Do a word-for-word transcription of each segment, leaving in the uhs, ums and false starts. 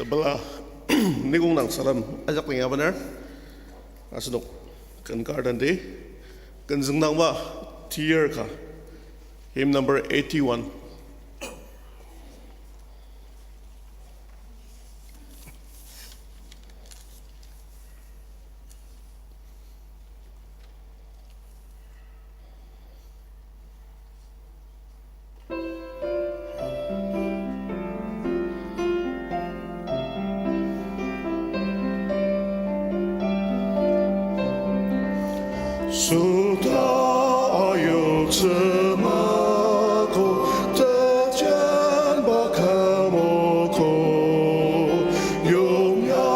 Tepela nikong dang salem ajak linga bener. Asenok ken kar tendi, ken züngdangba tier ka, hymn number eighty-one. Süta ayoktsü mako, tejenba kümoko, yongya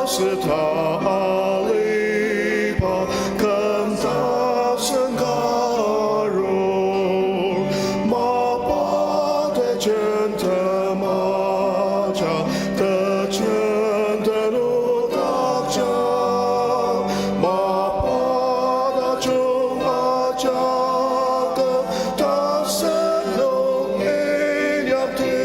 süta aliba, küm tasen ka arur, mapa tejen temaja, tejen tenudakja, mapa tajung ajak, tasen nung inyakti,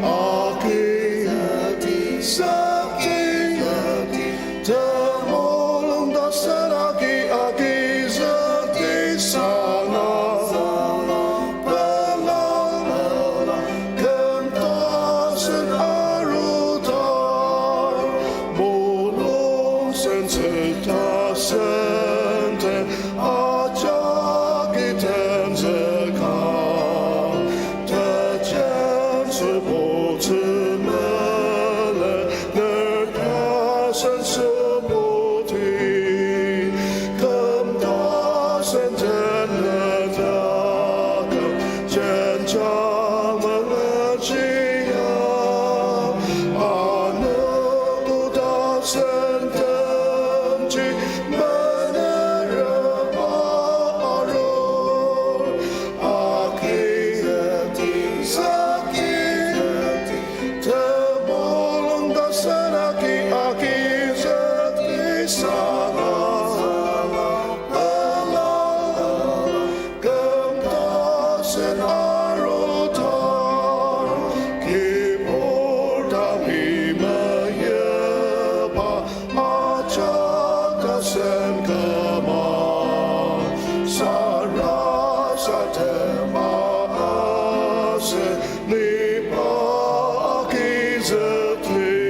akiyati, sakiyati, temulung tasen aki, akiyati sanga, sanga, pela, pela, küm tasen arutar, mulung sentsü tasen ten, ajak itemzüka, tejen süpotsü mele, ner tasen süpoti, küm tasen tenleta, jenjang mangachia, anogo tasen temji, menerba arur, akiyati, sakiyati, temulung tasen aki, akiyati sanga, sanga, pela, pela, küm tasen arutar, kibur dangi meyipa, ajak tasen küma, sarasadem asen nipa akizükli,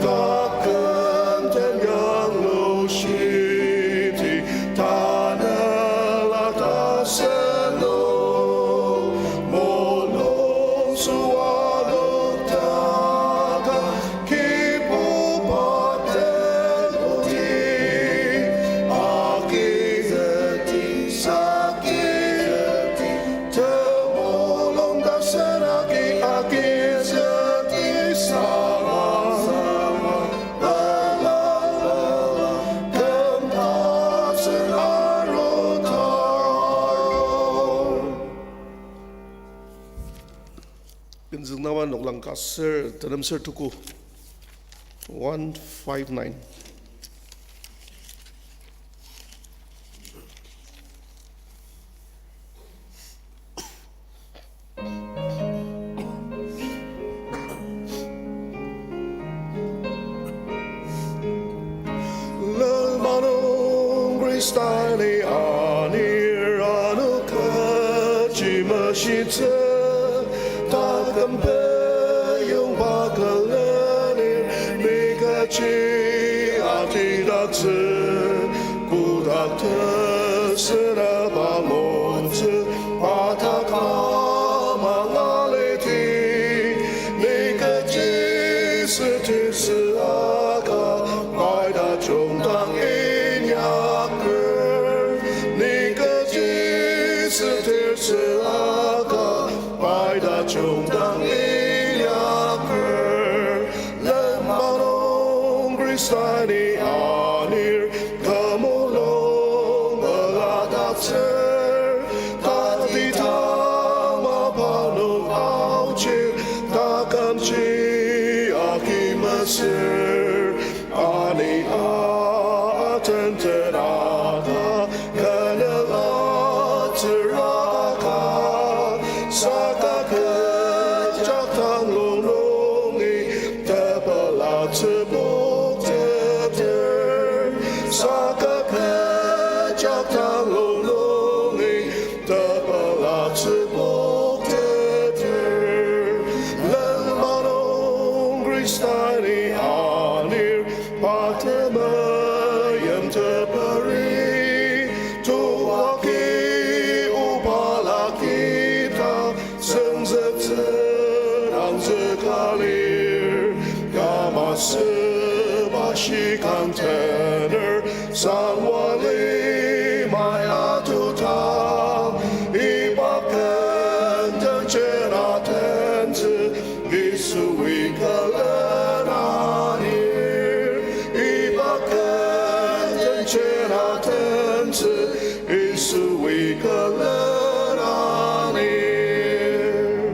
taküm den yanglushiti, tanela tasen nung, mulung süa lutaka, kibuba den oti, akizükti, sakiyati, temulung tasen aki, akizükti sanga, sanga, pela, pela, küm tasen arutar. Ken züngdangba noklang ka ser, tenem ser tuku. One five nine. Lenmang nung Khrista ni anir ano kaji meshitsü, taküm peyongba külenir ni kaji atidaktsü, kotak tesünaba motsü, pa taküm mangaliti, ni kaji sütitsü aka, pai tajungdang inyaker, ni kaji sütitsü aka, pai tajungdang inyaker. Lenmang nung Khrista ni anir, kü mulung peladaktsür, tatidang mapa nung aochi, takümji aki mesür, ani atentenaka, kenela tsüraka, saka kechak tang lung nung Tanglong nungi tepela tsübok teter, lenmang nung Khristani anir, pa temeim teperi, tuaki oba laki ta, senzütsü nangzüka lir, ya masüba shikan tener, sangwa limai atuta, iba ken den jena tentsü, Yisui külem anir, iba ken den jena tentsü, Yisui külem anir.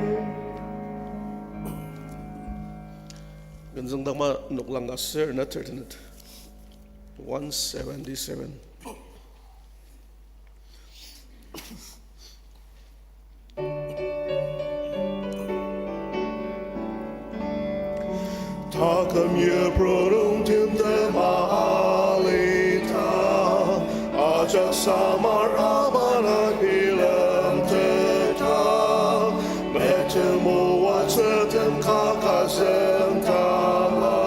Kenzüng dangma noklang aser na thirty-nine. One seventy-seven. Taküm yipru nung timtem alita, ajak samar abana bilemteta, metem oatsütem kaka sentama.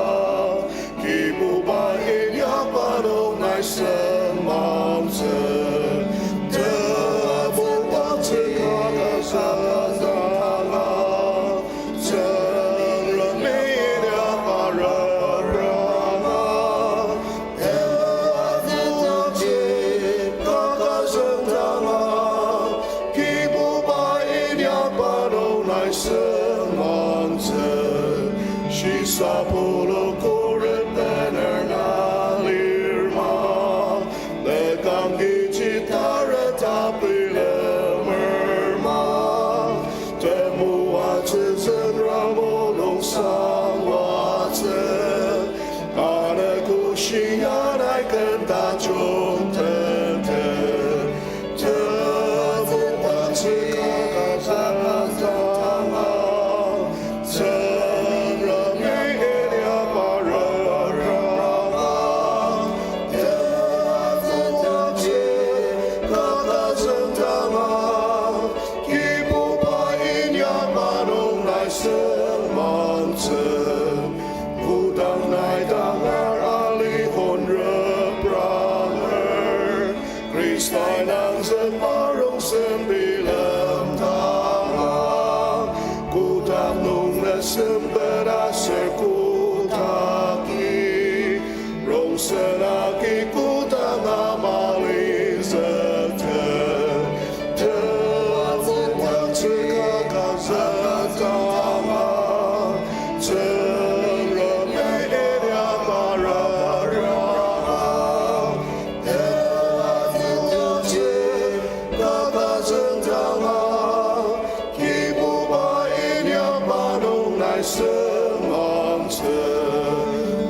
Kibuba inyakba nung nai sengmangtsü, tebuba tsüka kasa kasa tanga, Tsüngremi inyakba repranga, tebuba tsüka kasa tanga, Kibuba inyakba nung nai sengmangtsü, shisa pulu kuri bener na lir ma, lekang kechi tara ta bilemer ma, temoatsü Tsüngrem o nung sangwatsü, anogo shia nai ken tajung tete. Tebuba tsüka kasa kasa tanga, Tsüngremi inyakba repranga, tebuba tsüka kasa tanga, Kibuba inyakba nung nai sengmangtsü, kodang nai tangar ali hon repranger, Khristai nangzükba rongsen bilemdanga, kotak nung nesempet aser kotaki, rongsen agi kodanga mali züte, tebuba tsüka kasa tanga, Tsüngremi inyakba repranga, tebuba tsüka kasa tanga, Kibuba inyakba nung nai sengmangtsü,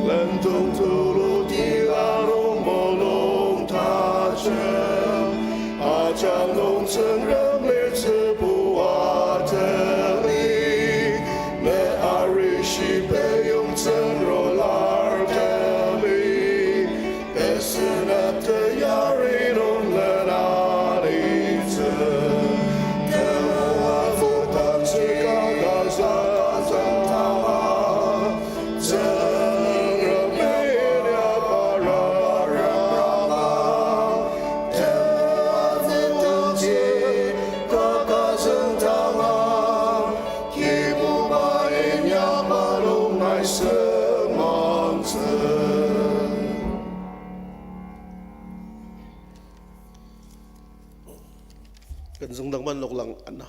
lendong tulu tila nung mulung tajem, ajak nung Tsüngrem litsübu ateli, ne arishi peyong tsünro lar teli, esenep teyari nung lenanitsü, tebuba tsüka kasa kasa tanga, Tsüngremi inyakba repranga, tebuba tsüka kasa tanga, Kibuba inyakba nung nai sengmangtsü. Kenzüng dangma noklang ana.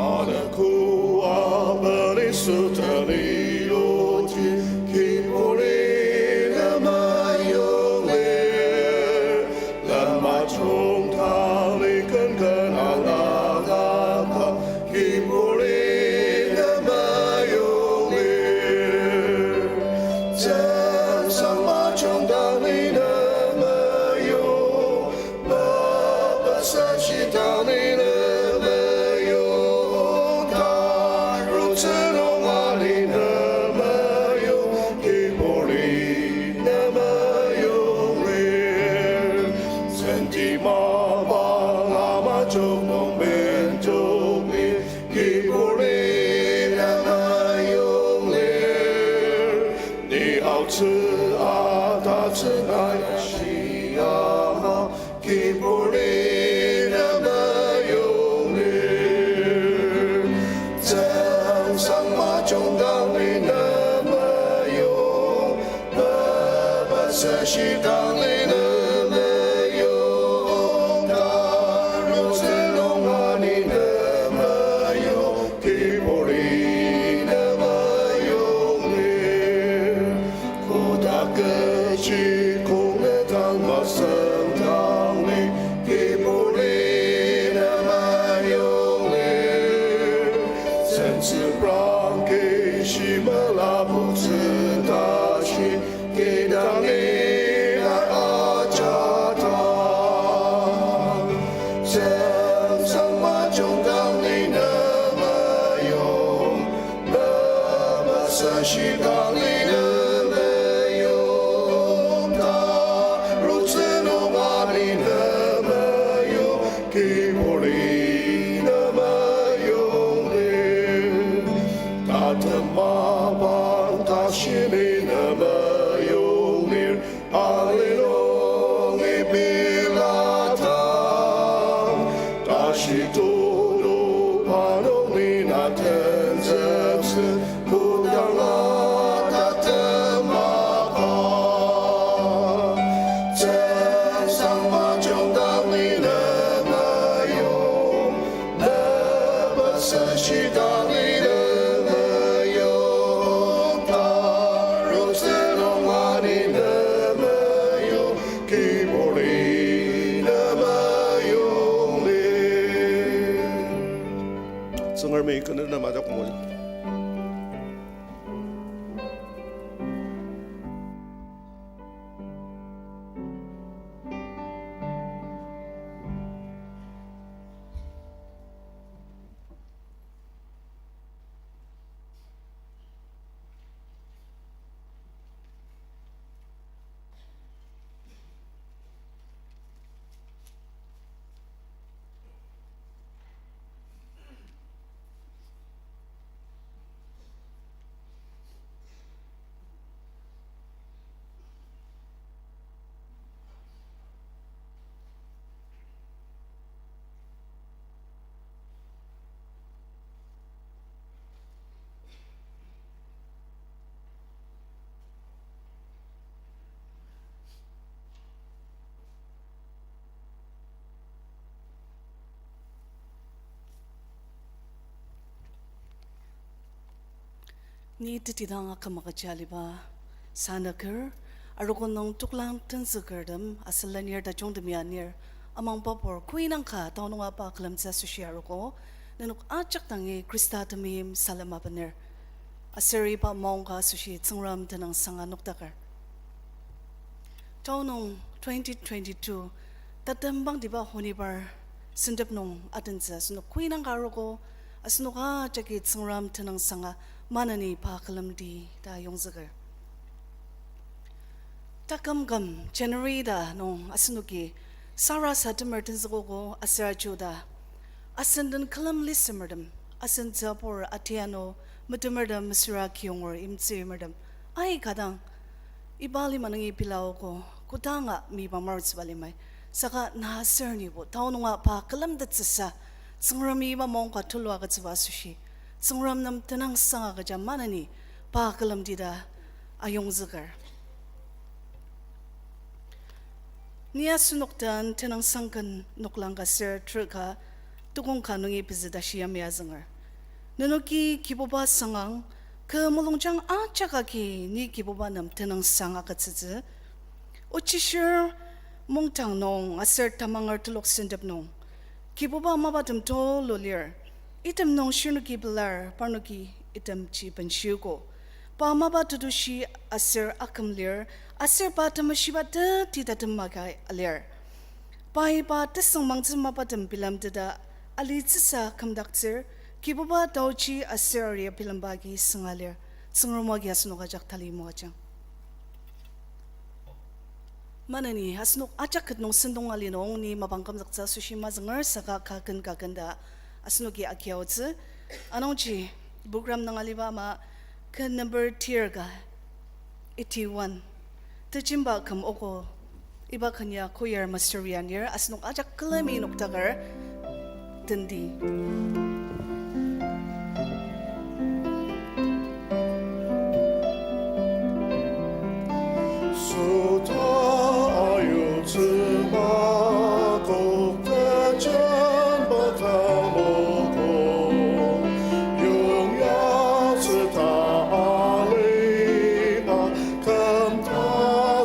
Anogo aben Yisu teni oti, kiburi ne mayonglir. Sashidang ni ne meyong, tarutsü nung ani ne meyong, kiburi ne meyong lir. Kotak kechi kong ne tang masem dang ni, kiburi ne meyong lir. Sentsüprang kechi melabutsü tashi, kidang ni na ajadang. Tsüngsang majungdang ni ne meyong, na masashidang ni ne meyong, tarutsü nung ani ne meyong, kiburi ne meyong lir. Tatem mapang tashi ni ne meyong lir, ali nungi biladang. Tashi tudu pa nungi na tenzüktsü, kodanga tatem mapang. Tsüngsang majungdang ni ne meyong, na masashidang ni ne meyong, tarutsü nung ani ne meyong, kiburi ne meyong lir. Tsüngremi kü nem ajak moajang. Ni tetidang aküm agüja aliba sanüker, arogo nung toklang tenzükertem aser lenir tajungtemi anir, amangbapur koinangka tao nunga pa külemtsü asoshi arogo, nenok ajak dangi Khrista temeim salem abener. Aser iba maongka asoshi Tsüngrem tenüngsanga nokdaker. Tao nung twenty twenty-two, tatembangtiba honibar sentep nung adentsü asenok koinangka arogo, asenok ajaki Tsüngrem tenüngsanga maneni pa külemdi ta yongzüker. Takümküm January ta nung asenoki sarasademer tenzükogo aser ajuta. Asen den külem lisemertem, asen tsübur atiano metemertem mesüra kiyonger yimtsüimertem, aika dang iba lima nungi pilaogo, kodanga miba marutsüba limai. Saka na aser nibo tao nunga pa külemtettsüsa, Tsüngremi iba maongka tulu agütsüba asoshi, Tsüngrem nem tenüngsang agüja maneni pa külemdi ta ayongzüker. Ni asenok den tenüngsang ken noklang ka ser ter ka tukong ka nungi pezü tashi yamai azünger. Nenoki Kibuba sangang, kü mulungjang ajak agi ni Kibuba nem tenüngsang agütsütsü. Ochishir mungdang nung aser tamanger telok sentep nung, Kibuba mapatem tulu lir. Item nung shirnoki pelar, parnoki itemji benshiogo. Pa mapa tetushi aser aküm lir, aser pa temeshiba teti tatem maka alir. Pai pa tesüngmangtsü mapatem bilemteta alitsüsa kümdaktsür, Kibuba taochi aser aria bilemba agi sünga lir. Tsüngrem agi asenok ajak tali moajang. Maneni asenok ajak ket nung sentong ali nung ni mapang kümzüktsü asoshi mazünger, saka kaken kaken ta asenoki akiaotsü. Anungji program nung aliba ama ken number tir ka eighty-one. Tejemba küm oko iba ken ya choir master ya anir, asenok ajak külemi nokdaker tendi. So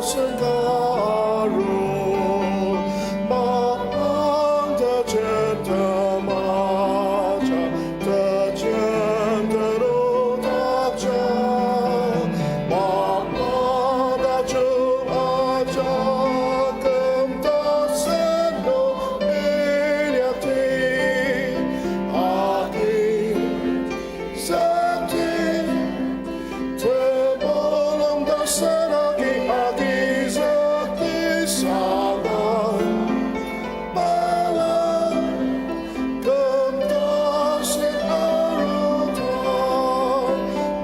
Sengkaro, mapang tajen temaja, tajen tenu takja, mapang tajung aja, küm tasen nung inyakti, agi, sakti, temulung tasen agi, agi, sakti, saka, bala, küm tasen aruta,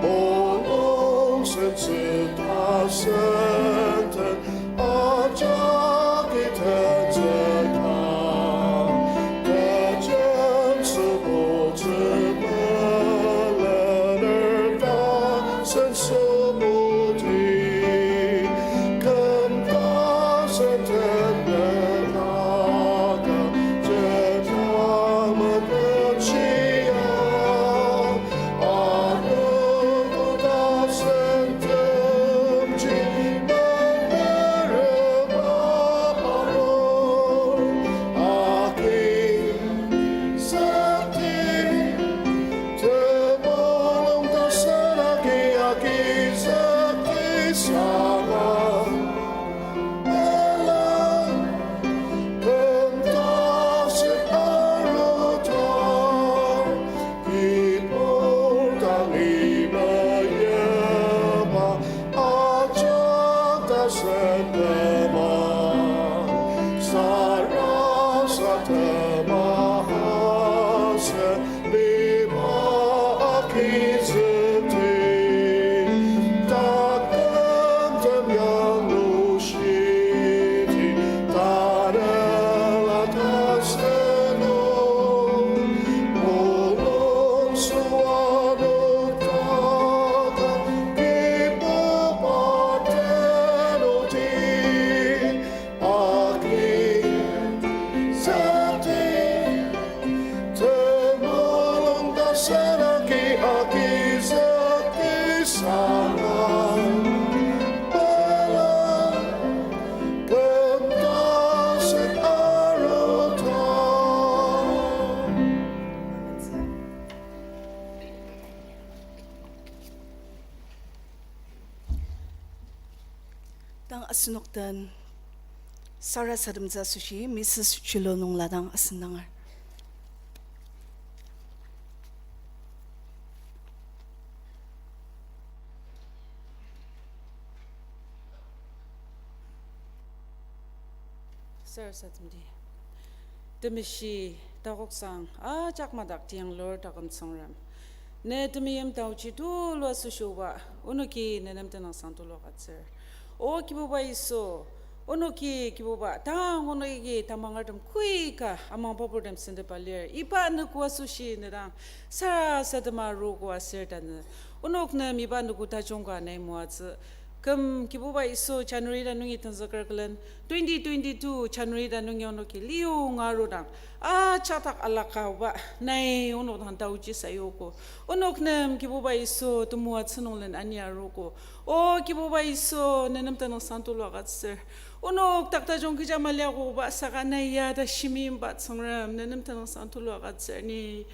mulung sentsü tasen ten, ajaki tenzüka, tejen sübutsü melener tasen sübuti, küm tasen tenlaka, jejang metetshia, Kibur dang iba yaba, ajak tasen tema, sarasadema asen liba agizükdi, taküm tem yanglushidi, tanela tasen nung, mulung süanuk taka, Kibuba tenudi, agi, sakti, temulung tasen agi, agizükdi, saka, bala, küm tasen aruta. Tang asenok den sarasademtsü asoshi Mrs. Chilo Nungla dang asendanger. Sarasademdi. Temeshi takoksang ajak madak tianglur taküm Tsüngrem, ne temeim taochi tulu asoshi oba, onoki ne nem tenüngsang tulu agütsür. O Kibuba Yisu, onoki Kibuba, tang onoki tamangertem koika amangba purtem sentepa lir, iba nüko asoshi ne dang sarasadema arogo aser tanü onok nem iba nüko tajung ka nai moatsü. Küm Kibuba Yisu January ta nungi tenzüker külen, twenty twenty-two January ta nungi onoki liu ngarudang, ajak dak alaka oba nai onok dang taochi sayuogo. Onok nem Kibuba Yisu temoatsü nunglen ania arogo. O Kibuba Yisu, ne nem tenüngsang tulu agütsür. Onok dak tajung kecha maliakoba saka nai ya ta shimimba Tsüngrem, ne nem tenüngsang tulu agütsür ni.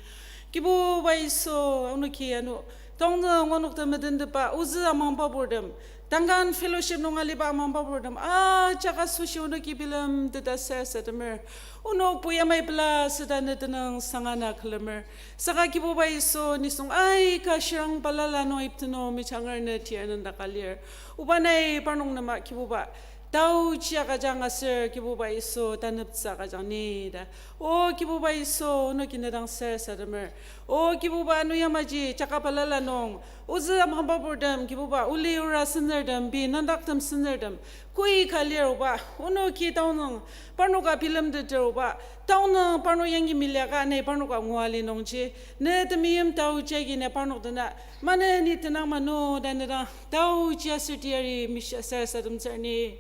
Kibuba Yisu, onoki ano, tanü onok temetentepa ozü amangba purtem, tangkan fellowship nung aliba amangba purtem ajak asoshi onoki bilemteta sarasademer. Onok pui amai pela süda ne tenüngsang ana külemer. Saka Kibuba Yisu, nisung aika shirang balala nung ipteno mejanger ne tia nendaka lir. Oba nai parnok nema Kibuba taochi agüjang aser Kibuba Yisu taneptsü agüjang ni ta. O Kibuba Yisu, onoki ne dang sarasademer. O Kibuba, ano yamaji jaka balala nung ozü amangba purtem Kibuba, oli ora senertem, pei nandaktem senertem, koika lir oba, onoki taonung parnoka bilemteter oba, taonung parnok yangi meliaka nai parnoka ngua li nungji, ne temeim taochi agi ne parnok dena maneni tenang mano ta ne dang taochi aser teyari mishia sarasademtsür ni.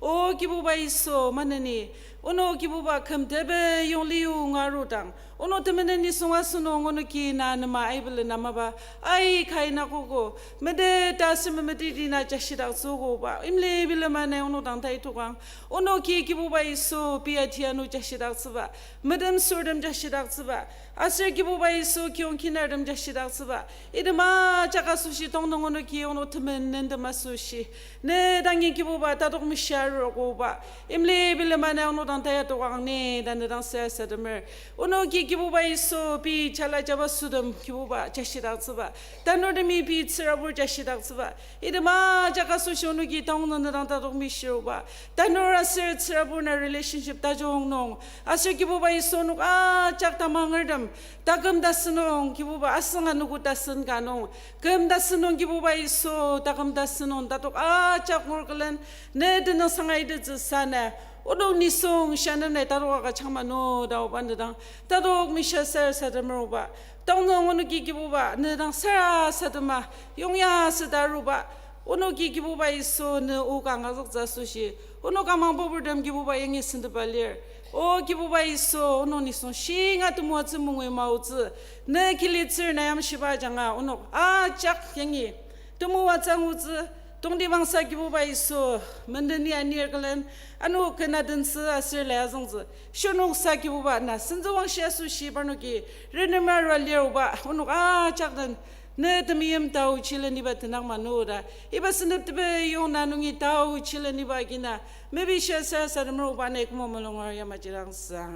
O Kibuba Yisu, maneni, ono Kibuba küm tebe yongliu ngarudang, Onok temenen nisung asenok onoki na nema aibelen amaba, ai kai na koko, mede ta seme metiti na jashidaktsüogo ba, imli bilema na onok dang tai tokang. Onoki Kibuba Yisu pia tianu jashidaktsüba, medem sürtem jashidaktsüba, aser Kibuba Yisu kiyong kinartem jashidaktsüba, item ajak asoshi tongnung onoki onok temenen tem asoshi. Ne dangi Kibuba tatok mishia aruogo ba. Imli bilema na onok dang taya tokang ne ta ne dang sarasademer. Onoki Kibuba Yisu pei jala jaba sütem Kibuba jashidaktsüba. Tanurtemi pei tsürabur jashidaktsüba. Item ajak asoshi onoki tongnung ne dang tatok mishiruba. Tanur aser tsürabur na relationship tajung nung. Aser Kibuba Yisu onok ajak tamangertem. Taküm tasen nung Kibuba asünga nogo tasen ka nung. Küm tasen nung Kibuba Yisu, taküm tasen nung tatok ajak ngur külen, ne tenüngsang aitetsü sane. Onok nisung shianem ne tatok aka changma no ta oba ne dang tatok mishia sarasademer oba. Tongnung onoki Kibuba ne dang sarasadema, yongya süda aruba. Onoki Kibuba Yisu ne o ka angazüktsü asoshi. Onok amangba purtem Kibuba yangi sentepa lir. O Kibuba Yisu, onok nisung shinga temoatsü mungui maotsü. Ne kilitsür na yamshiba ajanga onok ajak yangi temoatsü angutsü. Tongtibangsa Kibuba Yisu, menden ni anir külen, ano ken adentsü aser lai azüngtsü. Shirnoksa Kibuba na sentsüwangshi asoshi parnoki renemer arua lir oba, onok ajak den ne temeim taochi leniba tenang manu ta. Iba sentep tepeyong na nungi taochi leniba agina mepishia sarasademer oba ne küma mulungar yamaji dang sa.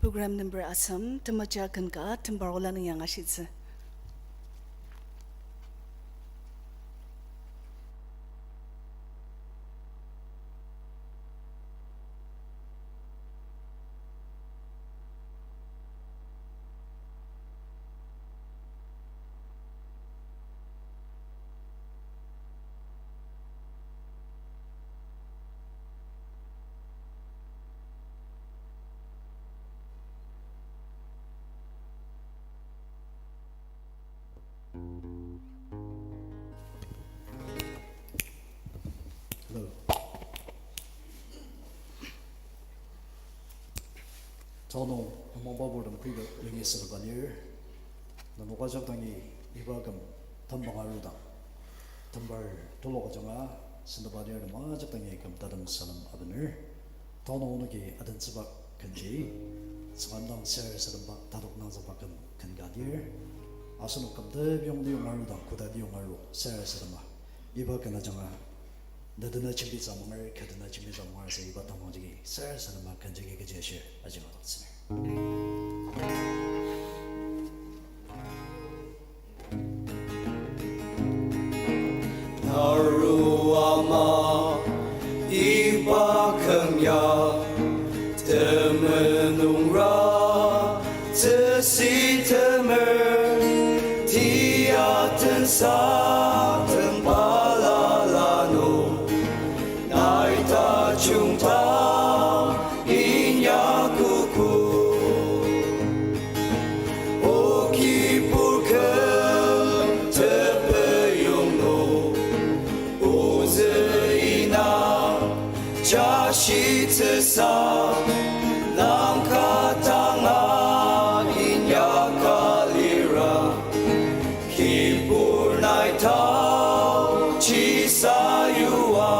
Program number asem, temaja ken ka, tembar ola nung yangashitsü. Hello. Tanü amangba purtem khuiba yangi sentepa lir. Nenok ajak dangi iba küm tembang arudang, tembar telok ajanga sentepa lir nem ajak dangi küm tatem salem abener. Tanü onoki adentsüba kenji, Tsüngrem dang sarasademba tatok nangzükba küm ken ka lir. Asenok küm tepiyong liyong arudang koda liyong aru sarasadema, iba ken ajanga, ne dena jembitsü manger, kü dena jembitsü manger sa iba tangmang jagi sarasadema ken jagi kechi ashir ajanga adoktsüner. Aru ama iba küm ya temenen nungra, tesitemer tia tensa tem balala nung, nai tajungtem inyakuogo. O Kibur küm tepeyong nung, ozü ina jashitsüsa, langka tanga inyaka lira, Kibur nai taochi sayua.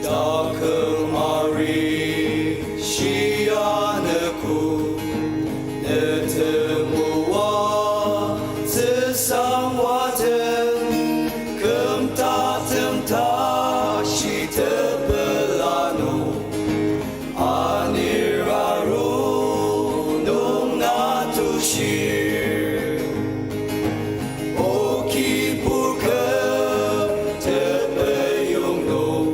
Taküm ari shia nüko, ne temoatsü sangwatem, küm tatem tashi tepela nung, anir aru nung na tushir. O Kibur küm tepeyong nung,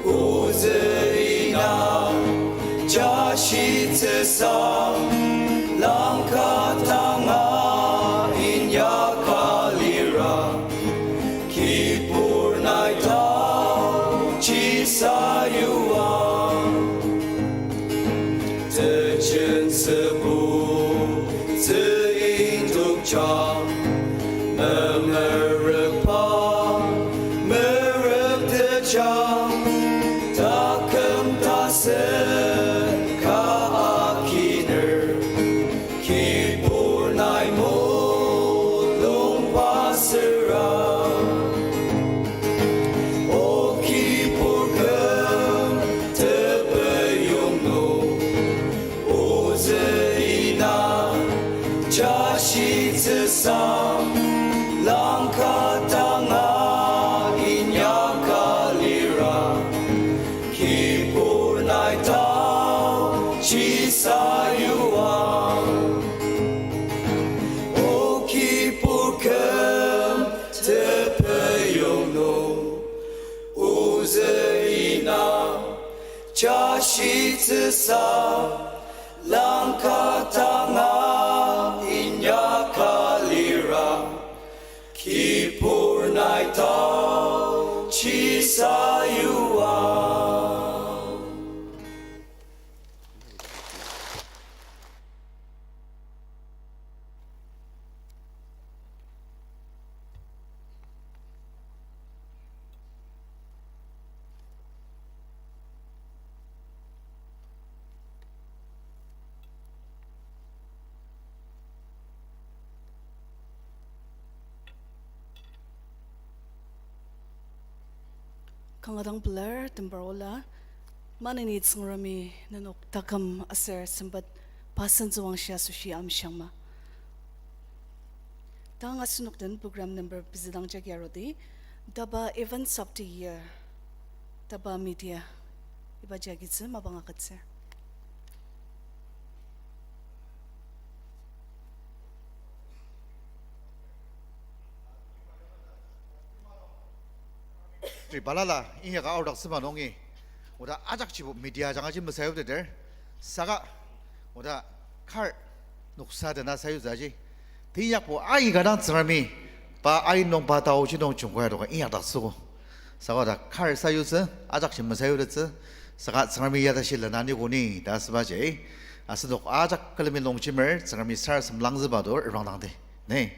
ozü ina jashitsüsa, langka tanga inyaka lira, Kibur nai taochi sayua. Tejen sübu tsü indokja, memerükba Tsüsa langka tanga inyaka lira, kibur nai taochi sayua. O kibur küm tepeyong nung, ozü ina jashitsüsa langka tanga inyaka lira, kibur nai taochi sayua. Kanga dang pelar, tembar ola, maneni Tsüngremi nenok taküm aser sempet pa sentsüwangshi asoshi amshiangma. Tang asenok den program number pezü dang jagi arudi, DABA Events of the Year, DABA Media, iba jagitsü mapang agütsür. Tri balala inyaka aodaktsüba nungi, oda ajakjibo media jangaji mesayuteter, saka oda kar noksa dena sayutsü aji. Teinyakbo aika dang Tsüngremi pa ain nung pa taochi nung jungkai adoka inyakdaktsüogo. Saka oda kar sayutsü, ajakji mesayutettsü, saka Tsüngremi ya tashi lena nikogo ni ta asübaji, asenok ajak külemi longjemer Tsüngremi sarasadem langzüba to reprangdangdi. Ni.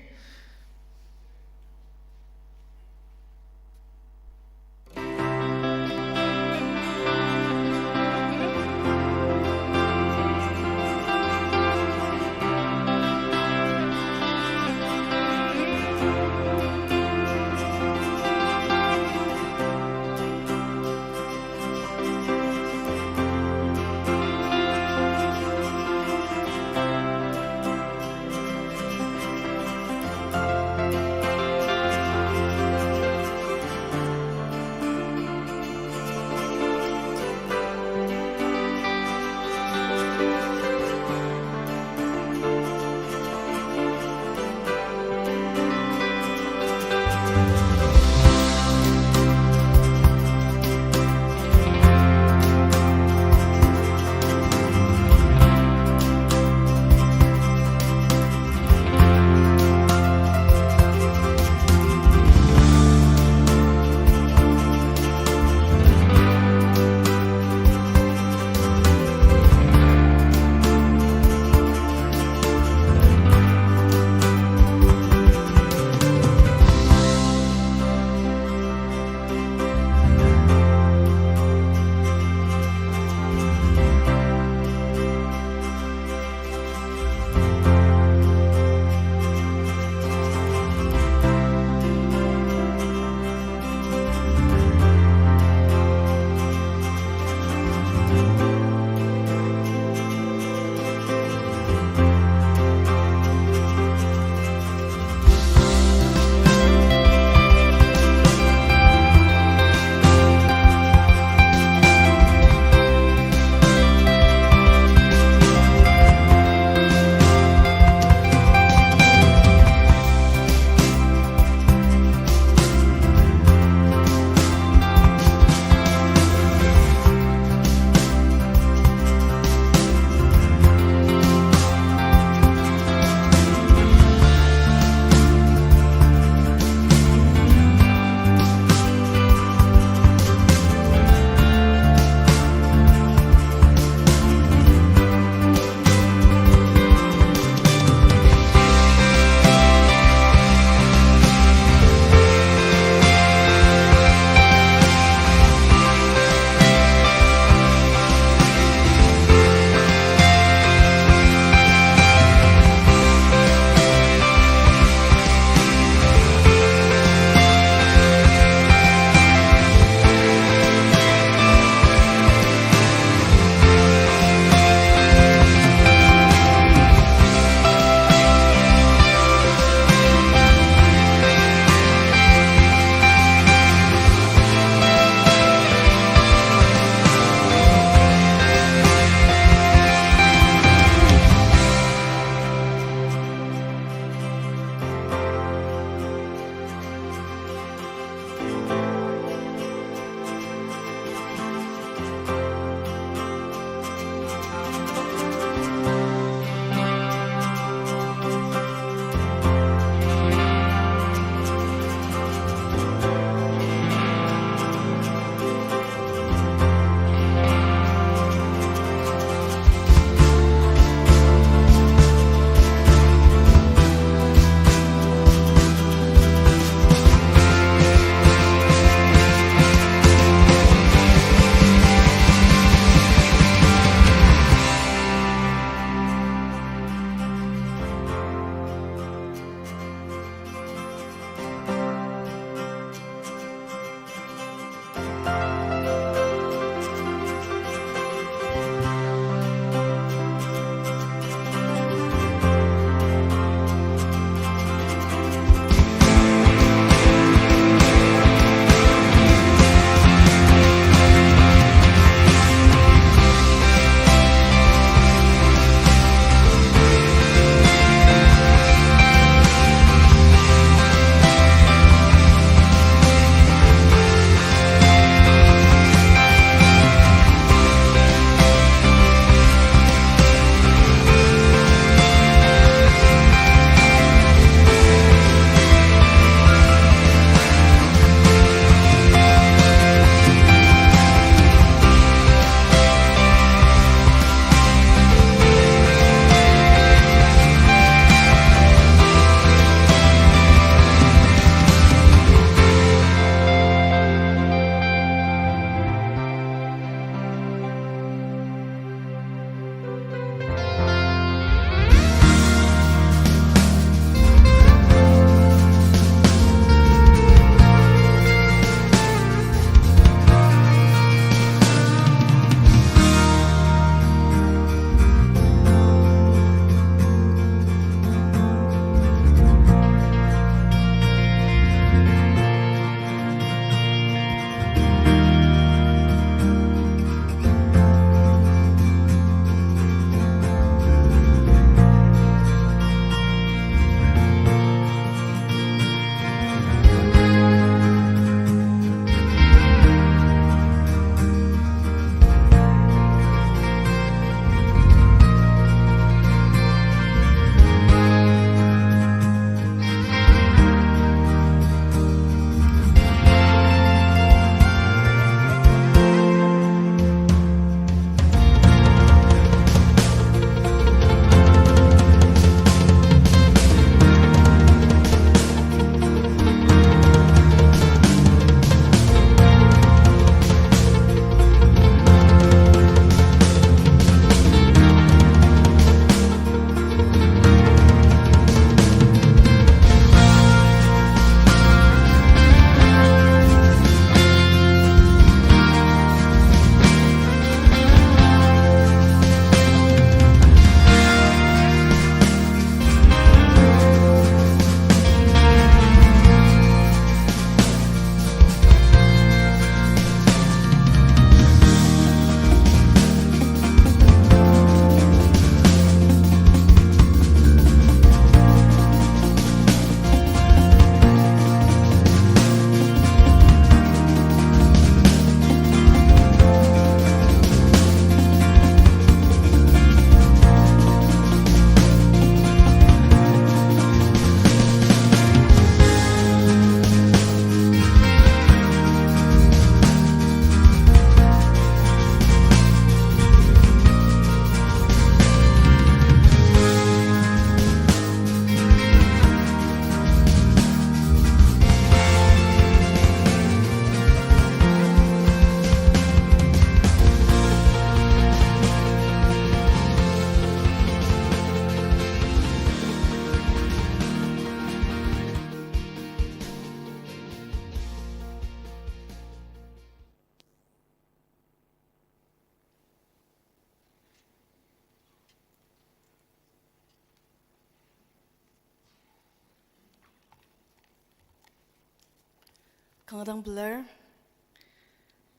Kanga dang pelar.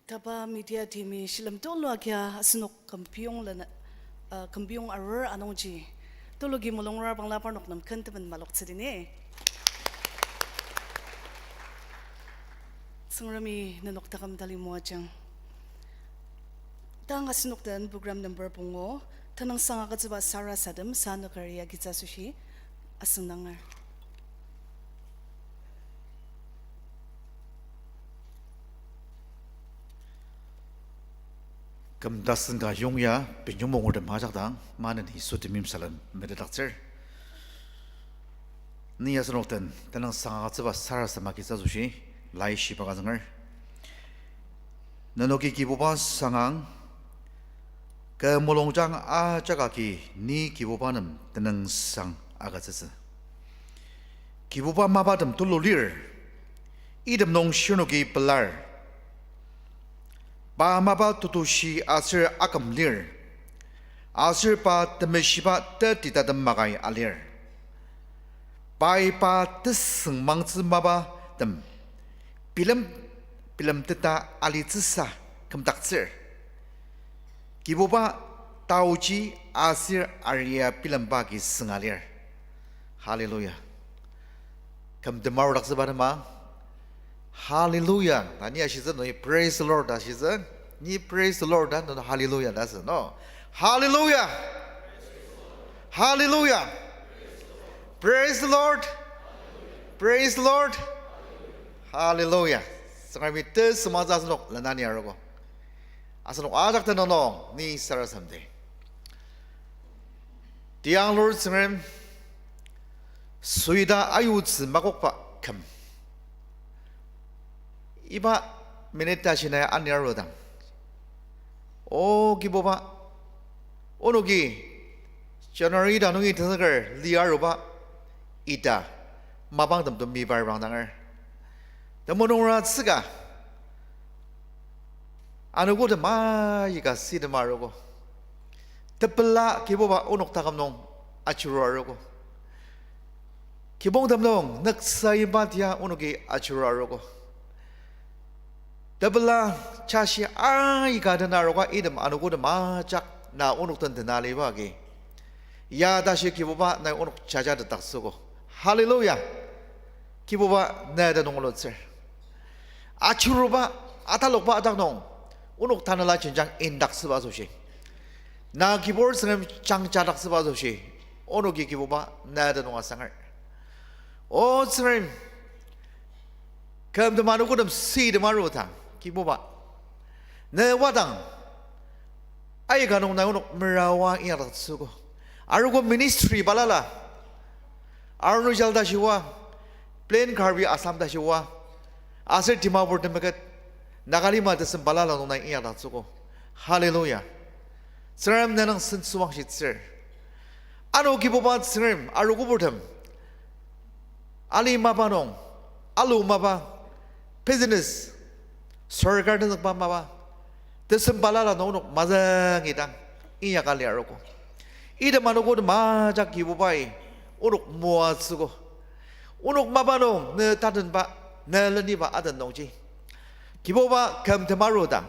Taba media team-i shilem tulu agia asenok küm piyong lena, uh, küm piyong arur anungji, tulugi mulungra bangla parnok nem ken temen maloktsüdi ni. Tsüngremi nenok taküm tali moajang. Tang asenok den program number pungu, tenüngsang agütsüba sarasadem sanükari agitsa asoshi asüngdanger. Küm tasen ka yongya, benjong mongurtem ajak dang, maneni Yisu temeim salem metetdaktsür. Ni asenok den tenüngsang agütsüba sarasadem agitsa asoshi, laishiba ka zünger. Nenoki Kibuba sangang, kü mulungjang ajak agi ni Kibuba nem tenüngsang agütsütsü. Kibuba mapatem tulu lir, item nung shirnoki pelar. Pa mapa tetushi aser aküm lir, aser pa temeshiba tetitatem makai alir. Pai pa tesüngmangtsü mapatem bilem, bilemteta alitsüsa kümdaktsür. Kibuba taoji aser aria bilemba agi sünga lir. Hallelujah. Kümtem arudaktsüba tema. Hallelujah ta ni ashitsü nung, praise the Lord ta ashitsü. Ni praise the Lord ta nung hallelujah ta asü, no? Hallelujah. Hallelujah. Praise the Lord. Praise the Lord. Hallelujah. Tsüngremi tesüngmangtsü asenok lenani arogo. Asenok ajak tenüng nung ni sarasademdi. Tiang Lord Tsüngrem, süita ayutsü makokba küm. Iba minute tashi nai ani arudang, O Kibuba, onoki January ita nungi tenzüker li aruba ita mapangtem to mibar bangdanger. Temulung nungra tsüka anogotem aika sitema arogo. Tepela Kibuba onok taküm nung ajuru arogo. Kibongtem nung nüksa iba tia onoki ajuru arogo. Tepela jashi aika dena arogo, item anogotem ajak na onok den dena aliba agi, ya tashi Kibuba nai onok jajatetdaktsüogo. Hallelujah. Kibuba na tenüng olutsür. Ajuruba, atalokba adak nung onok tanela jenjang indaktsüba asoshi, na Kibur Tsüngrem jangjadaktsüba asoshi, onoki Kibuba na tenüng asanger. O Tsüngrem, küm tema anogotem sitema arudang Kibuba, ne wadang aika nung nai onok merawa inyakdaktsüogo. Arogo ministry balala, Arunachal tashi oa, plain Karbi Assam tashi oa, aser Dimapur temeket, Nagalima tesem balala nung nai inyakdaktsüogo. Hallelujah. Tsüngrem ne nung sentsüwangshitsür. Ano Kibuba Tsüngrem arogoburtem, ali mapa nung, alu mapa, business, sorkar tenzükba mapa, tesem balala nung onok mazüngidang inyaka lir arogo. Item anogotem ajak Kibubai onok moatsüogo. Onok mapa nung ne tatenba, ne leniba aten nungji, Kibuba küm tema arudang,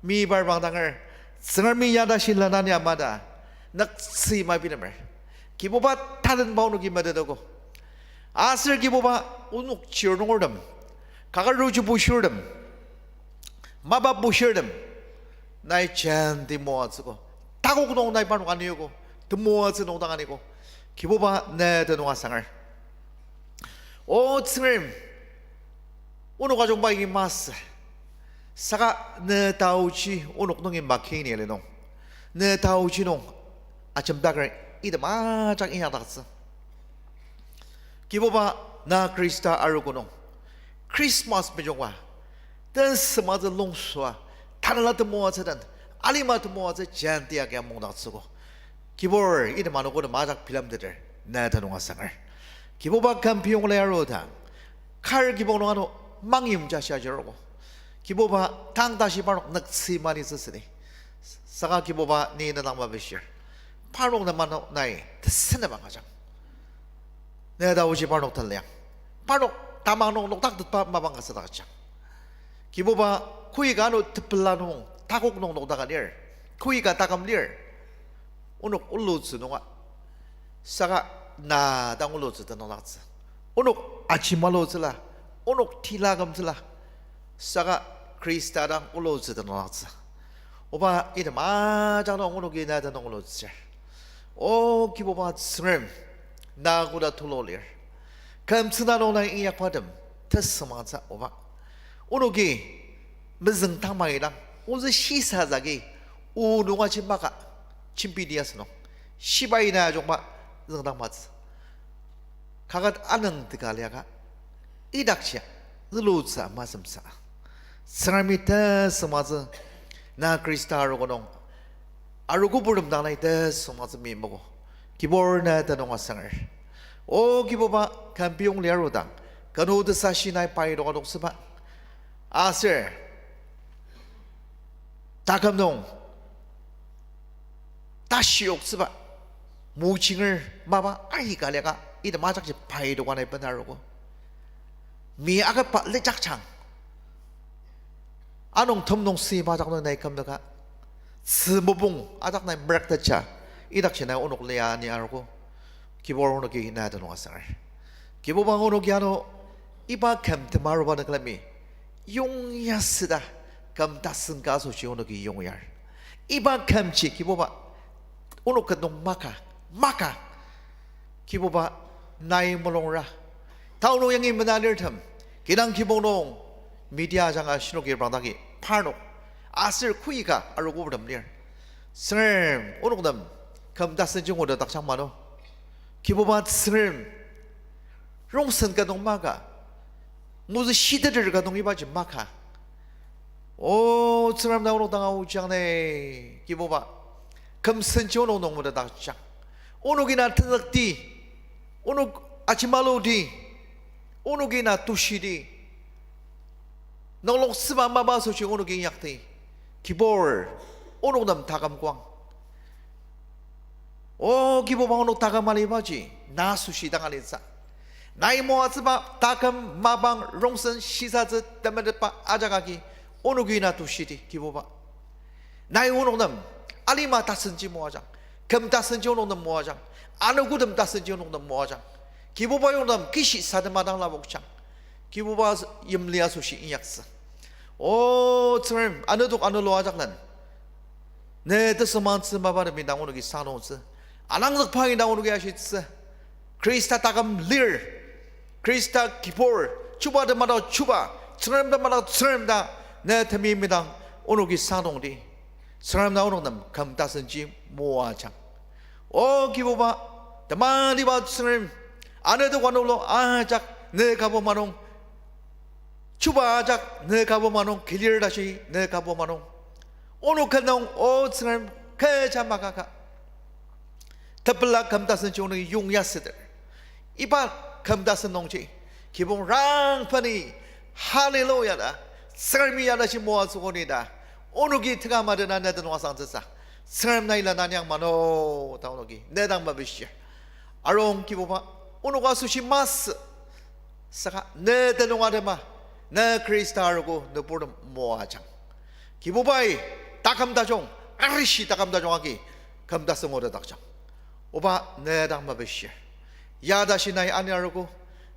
mibar bangdanger, Tsüngremi ya tashi lenani ama ta nüktsü mabilemer. Kibuba tatenba onoki metetogo. Aser Kibuba onok chir nungertem, kakaruji bushirtem, mapa bushirtem, nai jenti moatsüogo. Takok nung nai parnok aniogo, temoatsü nung dang aniogo. Kibuba ne tenüng asanger. O Tsüngrem, onok ajungba agi masü. Saka ne taoji onok nungi makini ali nung, ne taoji nung ajemdaker item ajak inyakdaktsü. Kibuba, na Khrista arogo nung, Christmas mejungba, den sematsü longsua, tanela temoatsü den, alima temoatsü jenti agi mungdaktsüogo. Kibur, item anogotem ajak bilemteter, na tenüng asanger. Kibuba küm piyong la arudang, kar kibong nung ano mangyim ja shia jirogo. Kibuba tang tashi parnok nüktsü malitsü südi. Saka Kibuba ni ne dang mapishir. Parnok nem ano nai teseneba ngajang. Ne taoji parnok taliang. Parnok tamang nung nokdaktetba mapang ka südakjang. Kibuba, koika ano tepela nung, takok nung nokdaka lir. Koika taküm lir. Onok ulutsü nunga. Saka na dang ulutsü tenüngdaktsü. Onok ajimalutsüla. Onok tila kümtsüla. Saka Khrista dang ulutsü tenüngdaktsü. Oba item ajak nung onoki na tenüng ulutsür. O Kibuba Tsüngrem, na koda tulu lir. Kümtsüna nung nai inyakbatem, tesümangtsü oba. Onoki mezüng tangmangidang, ozü shisa zagi, o nunga jembaka, jembi liasü nung. Shibai na ajungba, züngdang matsü. Kaket anüng teka liaka, idakji, zülutsü ama semsa. Tsüngremi tesüngmangtsü, na Khrista arogo nung, arogo purtem dang nai tesüngmangtsü meimogo. Kibur na tenüng asanger. O Kibuba, küm piyong liarudang, kanu tesashi nai pai doka doksüba. Aser, taküm nung, tashi yoktsüba, mojinger mapa aika liaka, item ajakji pai doka nai benarogo. Mi aketba lijakjang. Anung tem nung süiba ajak nung nai kümdaka. Tzü mopung ajak nai meraktetja. Idakji nai onok lia ni arogo. Kibur onoki na tenüng asanger. Kibuba onoki ano iba küm temaruba nüklemi. Yongya süda küm tasen ka asoshi onoki yongyar. Iba kümji Kibuba onok ket nung maka, maka. Kibuba nai mulungra. Tao nung yangi mena lirtem. Kidang kibong nung media ajanga shinoki reprangdaki parnok. Aser koika arogo purtem lir. Tsüngrem onok nem küm tasen jungudakjang mano. Kibuba Tsüngrem rongsen ka nung maka. Mozü shiteter ka nung ibaji maka. O Tsüngrem na onok dang aojang ne, Kibuba. Küm senji onok nung mudadakjang. Onoki na tenzükti, onok ajimaluti, onoki na tushiti. Nungloktsüba mapa asoshi onoki inyakti. Kibur, onok nem taküm koang. O Kibuba onok taküm alibaji, na asoshi dang alitsü. Nai moatsüba taküm mapang rongsen shisatsü temetetba ajak agi, onoki na tushiti, Kibuba. Nai onok nem, alima tasenji moajang, küm tasenji onok nem moajang, anogotem tasenji onok nem moajang. Kibuba onok nem kishi sadema dang lapokjang. Kibuba yimli asoshi inyaktsü. O Tsüngrem, anedok anelo ajaklen. Ne tesüngmangtsü mapa temi dang onoki sangdongtsü. Alangzükba indang onoki ashitsü. Khrista taküm lir. Khrista kibur. Chuba tema dang chuba. Tsüngrem tema dang Tsüngrem ta. Ne temi midang onoki sangdongdi. Tsüngrem na onok nem küm tasenji moajang. O Kibuba, tematiba Tsüngrem, anedok anelo ajak ne kabo manung, chuba ajak ne kabo manung, kilir tashi ne kabo manung. Onok kü nung, O Tsüngrem, kecha makaka. Tepela küm tasenji onok yongya süter. Iba küm tasen nungji, kibong rangpani, hallelujah ta, Tsüngremi ya tashi moatsüogo ni ta, onoki teka madena ne tenüng asangtsüsa, Tsüngrem nai la nanyang mano ta onoki ne dang mepishir. Arung Kibuba, onok asoshi masü, saka ne tenüng atema, ne Khrista arogo nüburtem moajang. Kibubai, taküm tajung, arishi taküm tajung agi, küm tasen ngudakjang. Oba ne dang mepishir. Ya tashi nai ani arogo,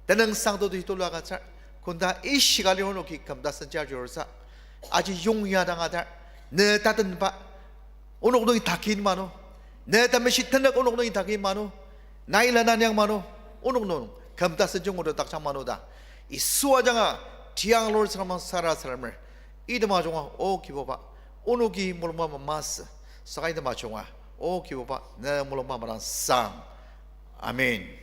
tenüngsang todi tulu agütsür, kunda ishika lir onoki küm tasen jajursa, aji yongya dang atar, ne tatenba, onok nungi takin mano, ne temeshi tenük onok nungi takin mano, nai la nanyang mano, onok nung küm tasen jungudakjang mano ta. Yisu ajanga, tiang lur saraman sarasademer. Item ajunga, O Kibuba, onoki mulungba mamasü, saka item ajunga, O Kibuba, ne mulungba madangsang. Amen.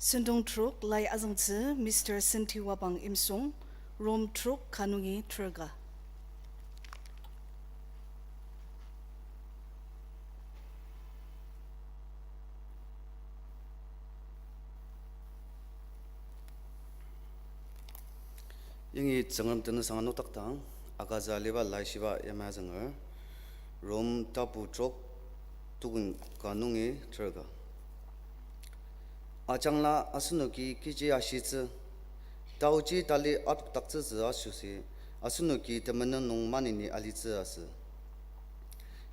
Sentong trok lai azüngtsü Mister Senti Wapang Imsung, Rom trok ka nungi terka. Yangi Tsüngrem tenüngsang nokdaktang, agütsü aliba laishiba yamai azünger, Rom tapu trok, tukong ka nungi terka. Ajangla asenoki kechi ashitsü, taoji tali adokdaktsütsü asoshi, asenoki temenen nung maneni alitsü asü.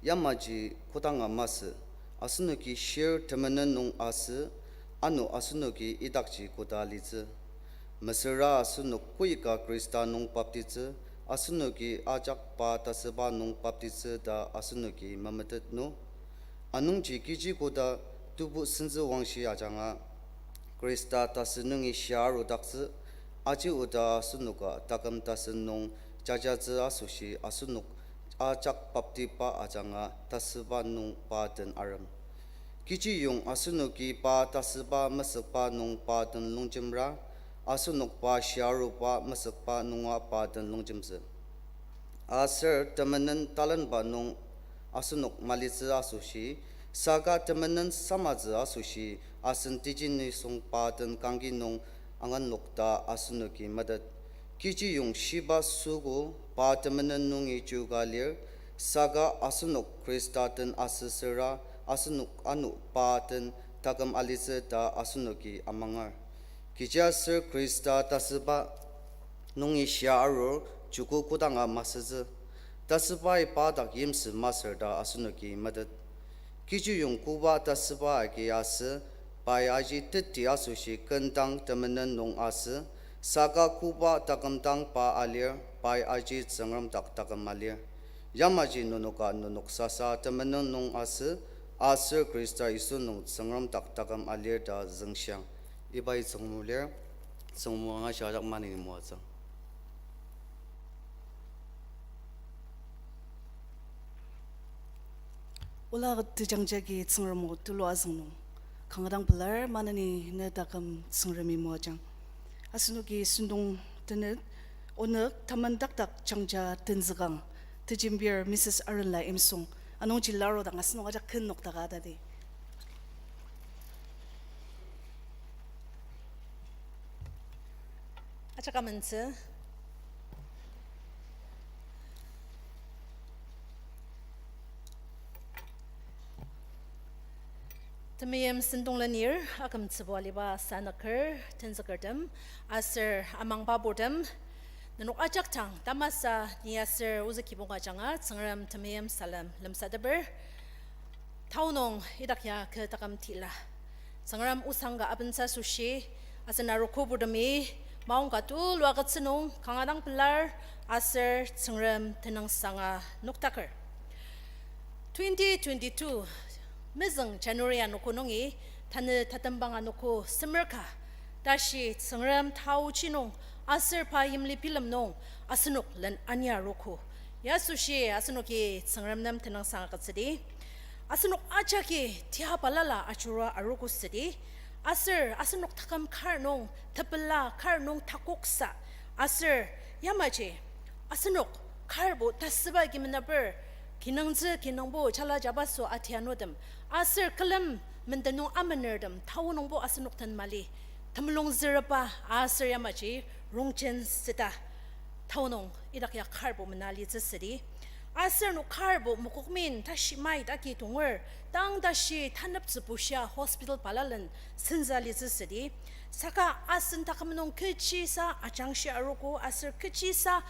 Yamaji kodanga masü, asenoki shir temenen nung asü, ano asenoki idakji koda litsü. Mesüra asenok koika Khrista nung baptitsü, asenoki ajak pa tasüba nung baptitsü ta asenoki memetet no. Anungji kechi koda tebu sentsü wangshi ajanga Khrista tasü nungi shia arudaktsü, aji oda asenoka taküm tasen nung jajatsü asoshi asenok ajak baptiba ajanga tasüba nung pa den arem. Kechiyong asenoki pa tasüba mesükba nung pa den longjemra, asenok pa shia aruba mesükba nunga pa den longjemtsü. Aser temenen talenba nung asenok malitsü asoshi, saka temenen samatsü asoshi asen tejen nisung pa den kangki nung anganlok ta asenoki metet. Kechiyong shiba süogo pa temenen nungi chuka lir, saka asenok Khrista den asüsüra asenok ano pa den taküm alitsü ta asenoki amangar. Kechiaser Khrista tasüba nungi shia arur joko kodanga masütsü, tasübai pa dak yimsü masür ta asenoki metet. Kechiyong koba tasüba agi asü, pai aji teti asoshi kentang temenen nung asü, saka koba takümdang pa alir, pai aji Tsüngrem dak taküm alir. Yamaji nenoka nenok sasa temenen nung asü, aser Khrista Yisu nung Tsüngrem dak taküm alir ta züngshiang. Ibai Tsüngrem o lir, Tsüngrem o angashi ajak maneni moatsü. Ola tejangja agi Tsüngrem o tulu azüng nung kanga dang pelar, maneni ne taküm Tsüngremi moajang. Asenoki sentong tenet onük tamandakdak jangja tenzükang, tejembir Missus Arenla Imsung, anungji larudang asenok ajak ken noktaka tadi. Ajak amentsü. Temeim sentong lenir akümtsübo aliba sanüker tenzükertem aser amangba purtem, nenok ajak tang tamasa ni aser ozü kibong ajanga Tsüngrem temeim salem lemsateper. Tao nung idak ya kü taküm tila. Tsüngrem osang ka abentsü asoshi, asen arogo purtemi, maong ka tulu agütsü nung kanga dang pelar, aser Tsüngrem tenüngsanga noktaker. Twenty twenty-two, mezüng January anogo nungi, tanü tatembang anogo semer ka, tashi Tsüngrem taochi nung, aser pa yimli bilem nung, asenok len ania arogo. Ya asoshi asenoki Tsüngrem nem tenüngsang agütsüdi. Asenok ajaki tia balala ajurua arogo südi. Aser asenok taküm kar nung tepela, kar nung takoksa. Aser yamaji asenok karbo tasüba agi menaper, kinungtsü kinungbo jala jabaso atianutem, aser külem menden nung amenertem tao nungbo asenok den mali. Temulung züreba aser yamaji rongjen süta tao nung idak ya karbo mena litsü südi. Aser ano karbo mokokmin tashi mai daki tonger, tang tashi taneptsü bushia hospital balalen senza litsü südi. Saka asen taküm nung kechisa ajangshi arogo aser kechisa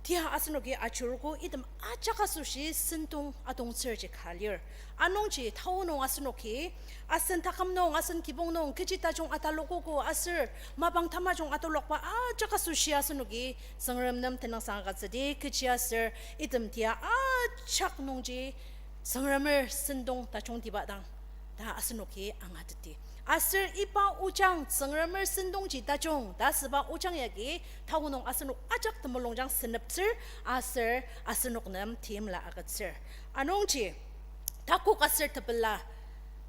tia asenoki ajurugo item ajak asoshi sentong atongtsürji ka lir. Anungji tao nung asenoki asen taküm nung, asen kibong nung kechi tajung atalokogo aser mapang tamajung atalokba ajak asoshi asenoki Tsüngrem nem tenüngsang agütsüdi. Kechiaser item tia ajak nungji Tsüngremer sentong tajungtiba dang ta asenoki angateti. Aser iba ojang Tsüngremer sentongji tajung ta asüba ojang yagi tao nung asenok ajak temulungjang seneptsür aser asenok nem timla agütsür. Anungji takok aser tepela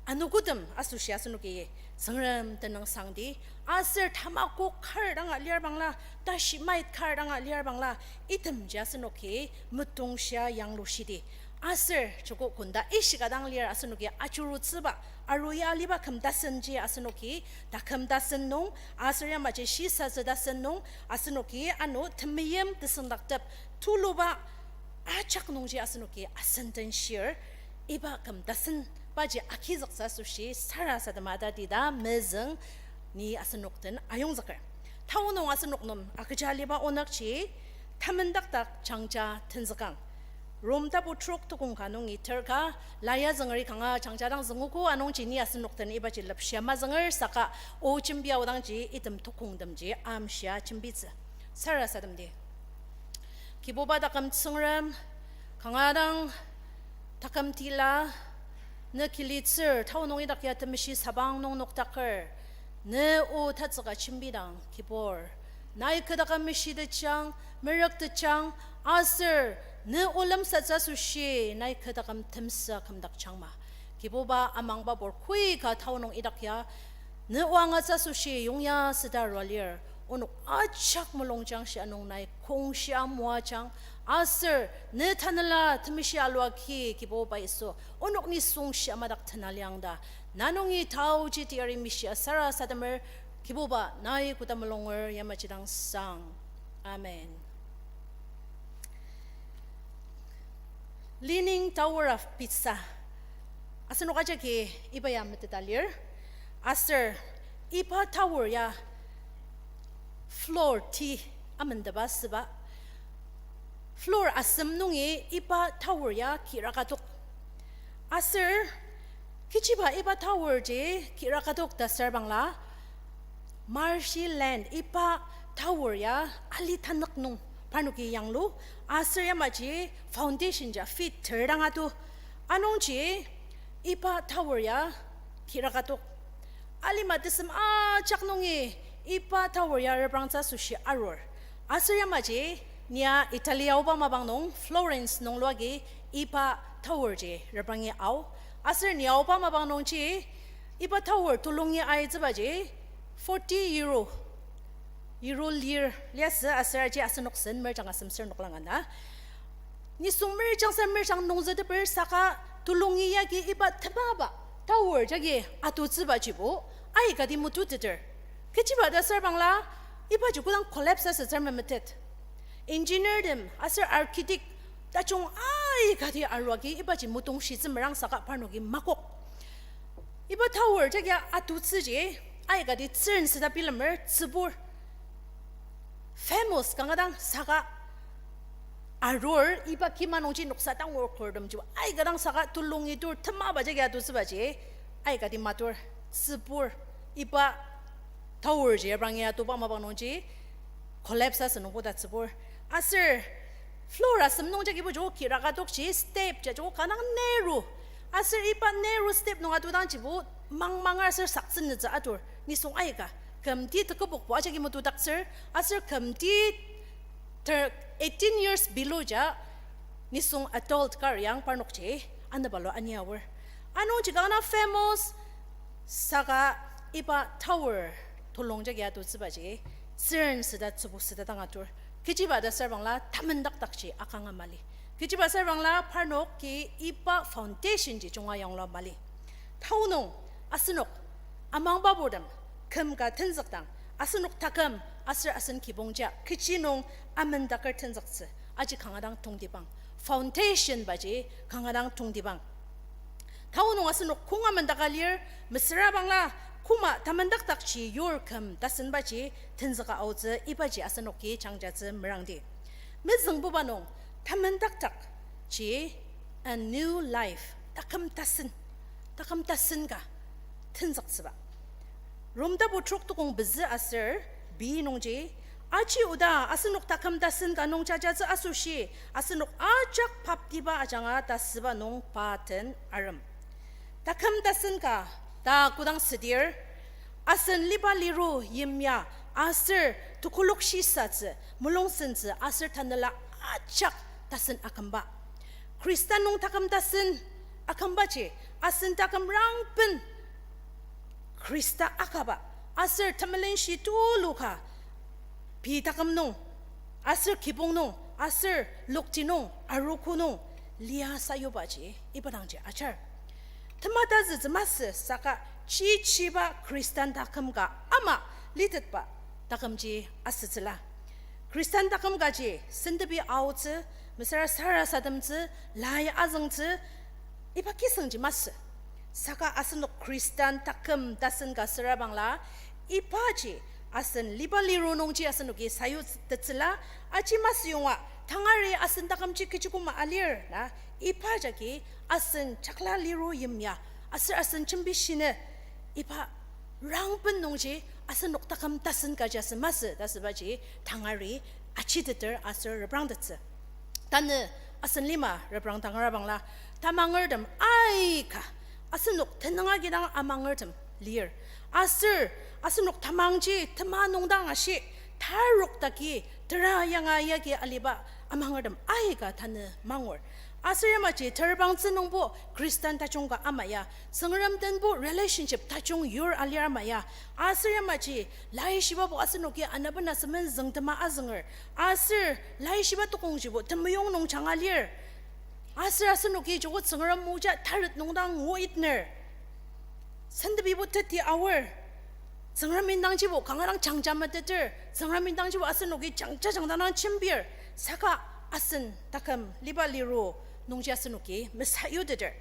anogotem asoshi asenoki Tsüngrem tenüngsangdi, aser tamakok kar danga lir bangla, tashi mait kar danga lir bangla, itemji asenoki metongshia yanglushidi. Aser joko kunda ishika dang lir asenoki ajurutsüba, aruya aliba küm tasenji asenoki taküm tasen nung, aser yamaji shisatsü tasen nung, asenoki ano temeim tesendaktep tuluba ajak nungji asenoki asenden shir. Iba küm tasen paji agizüktsü asoshi sarasadema tatida mezüng ni asenok den ayongzüker. Tao nung asenok nem agüja aliba onükji tamendakdak jangja tenzükang. Rom tapu trok tukong ka nungi ter ka, la ya züngeri kanga jangja dang züngogo anungji ni asenok den ibaji lepshia mazünger saka o jembia aodangji item tukongtemji amshia jembitsü. Sarasademdi. Kibuba taküm Tsüngrem, kanga dang taküm tila, ne kilitsür, tao nung idak ya temeshi sabang nung noktaker, ne o tatsüka jembidang kibur. Nai kü taküm meshitejang, merüktetjang, aser ne o lemsatsü asoshi nai kü taküm temsa kümdakjangma. Kibuba amangba pur koi ka tao nung idak ya, ne o angatsü asoshi yongya süda arua lir, onok ajak mulungjang shia nung nai kongshia moajang, aser ne tanela temeshi alua ki Kibuba Yisu, onok nisung shia madak tena liang ta, na nungi taoji teyari mishia sarasademer, Kibuba nai koda mulunger yamaji dang sang. Amen. Leaning Tower of Pisa. Asenok ajaki iba ya meteta lir. Aser iba tower ya floor ti amentepa süba. Floor asem nungi iba tower ya kira katok. Aser kechiba iba tower ji kira katok ta asür bangla, marshy land iba tower ya ali tanük nung parnoki yanglu, aser yamaji foundation ja feet ter dang atu. Anungji iba tower ya kira katok. Alima tesem ajak nungi iba tower ya reprangtsü asoshi arur. Aser yamaji nia Italy aoba mapang nung Florence nung lua agi iba tower ji reprangi ao. Aser nia aoba mapang nungji iba tower tulungi aitsübaji forty euro, euro lir liasü, aser aji asenok sen merjang asem ser noklang ana. Nisung merjang ser merjang nungzüteper saka tulungi yagi iba temaba tower jagi atutsübajibo aikati mututeter. Kechiba ta asür bangla, ibaji kodang collapse asütsür memetet. Engineer tem aser architect tajung aikati aruagi ibaji motongshitsü merang saka parnoki makok. Iba tower jagi atutsüji aikati tsüren süta bilemer tsübur. Famous kanga dang saka arur, iba kima nungji noksa tangur kordem jibo aika dang saka tulungi tur temaba jagi atutsübaji aikati matur tsübur. Iba tower ji abrangi atuba mapang nungji collapse asü nungbo ta tsübur. Aser floor asem nung jagibo joko kira katokji step ja joko kanga dang narrow. Aser iba narrow step nung atudangjibo mangmanger aser saktsünütsü atur. Nisung aika kümti tekübokbo ajaki metudaktsür, aser kümti ter eighteen years below ja nisung adult kar yang parnokji anepalo aniaor. Anungji kanga famous saka iba tower tulung jagi atutsübaji tsüren süta tsübu süta dang atur. Kechiba ta asür bangla tamendakdakji akanga mali. Kechiba asür bangla parnoki iba foundation ji junga yanglua mali. Tao nung asenok amangba purtem küm ka tenzükdang asenok taküm aser asen kibong ja kechi nung amendaker tenzüktsü aji kanga dang tongtibang. Foundation baji kanga dang tongtibang. Tao nung asenok kong amendaka lir, mesüra bangla koma tamendakdakji yur küm tasenbaji tenzüka aotsü ibaji asenoki jangjatsü merangdi. Mezüngbuba nung tamendakdakji a new life, taküm tasen, taküm tasen ka tenzüktsüba. Rom tapu trok tukong pezü aser pei nungji, aji oda asenok taküm tasen ka nung jajatsü asoshi, asenok ajak baptiba ajanga tasüba nung pa den arem. Taküm tasen ka ta kodang südir, asen liba liru yimya aser tekolak shisatsü, mulungsentsü aser tanela ajak tasen akümba. Khrista nung taküm tasen akümbaji, asen taküm rangben Khrista akaba, aser temelenshi tulu ka, pei taküm nung, aser kibong nung, aser lokti nung, arogo nung, lia sayubaji iba dangji ajar. Tema tazütsü masü saka chichiba Khristan taküm ka ama litetba takümji asütsüla. Khristan taküm kaji sentepi aotsü, mesüra sarasademtsü, lai azüngtsü, Iba kisüngji masü. Saka asenok Khristan taküm tasen ka süra bangla, ibaji asen liba liru nungji asenoki sayutettsüla, aji masü yonga, tangari asen takümji kechi küma alir na, iba jagi asen chakla liru yimya, aser asen jembi shinü, iba rangben nungji asenok taküm tasen kaji asen masü ta asübaji tangari achiteter aser reprangtettsü. Tanü asen lima reprang tangar abangla, tamangertem aika, asenok tenüng agidang amangertem lir. Aser asenok tamangji tema nungdang ashi, tarok dagi tera yanga yagi aliba amangertem aika tanü mangur. Aser yamaji terbangtsü nungbo Khristan tajung ka ama ya, Tsüngrem denbo relationship tajung yur alir ama ya. Aser yamaji laishibabo asenoki anabena semen züngtema azünger. Aser laishiba tokongjibo temeyong nung janga lir. Aser asenoki joko Tsüngrem moja taret nungdang nguitner. Sentepibo teti aor. Tsüngrem indangjibo kanga dang jangja meteter. Tsüngrem indangjibo asenoki jangja jangdang dang jembir. Saka asen taküm liba liru nungji asenoki mesayuteter.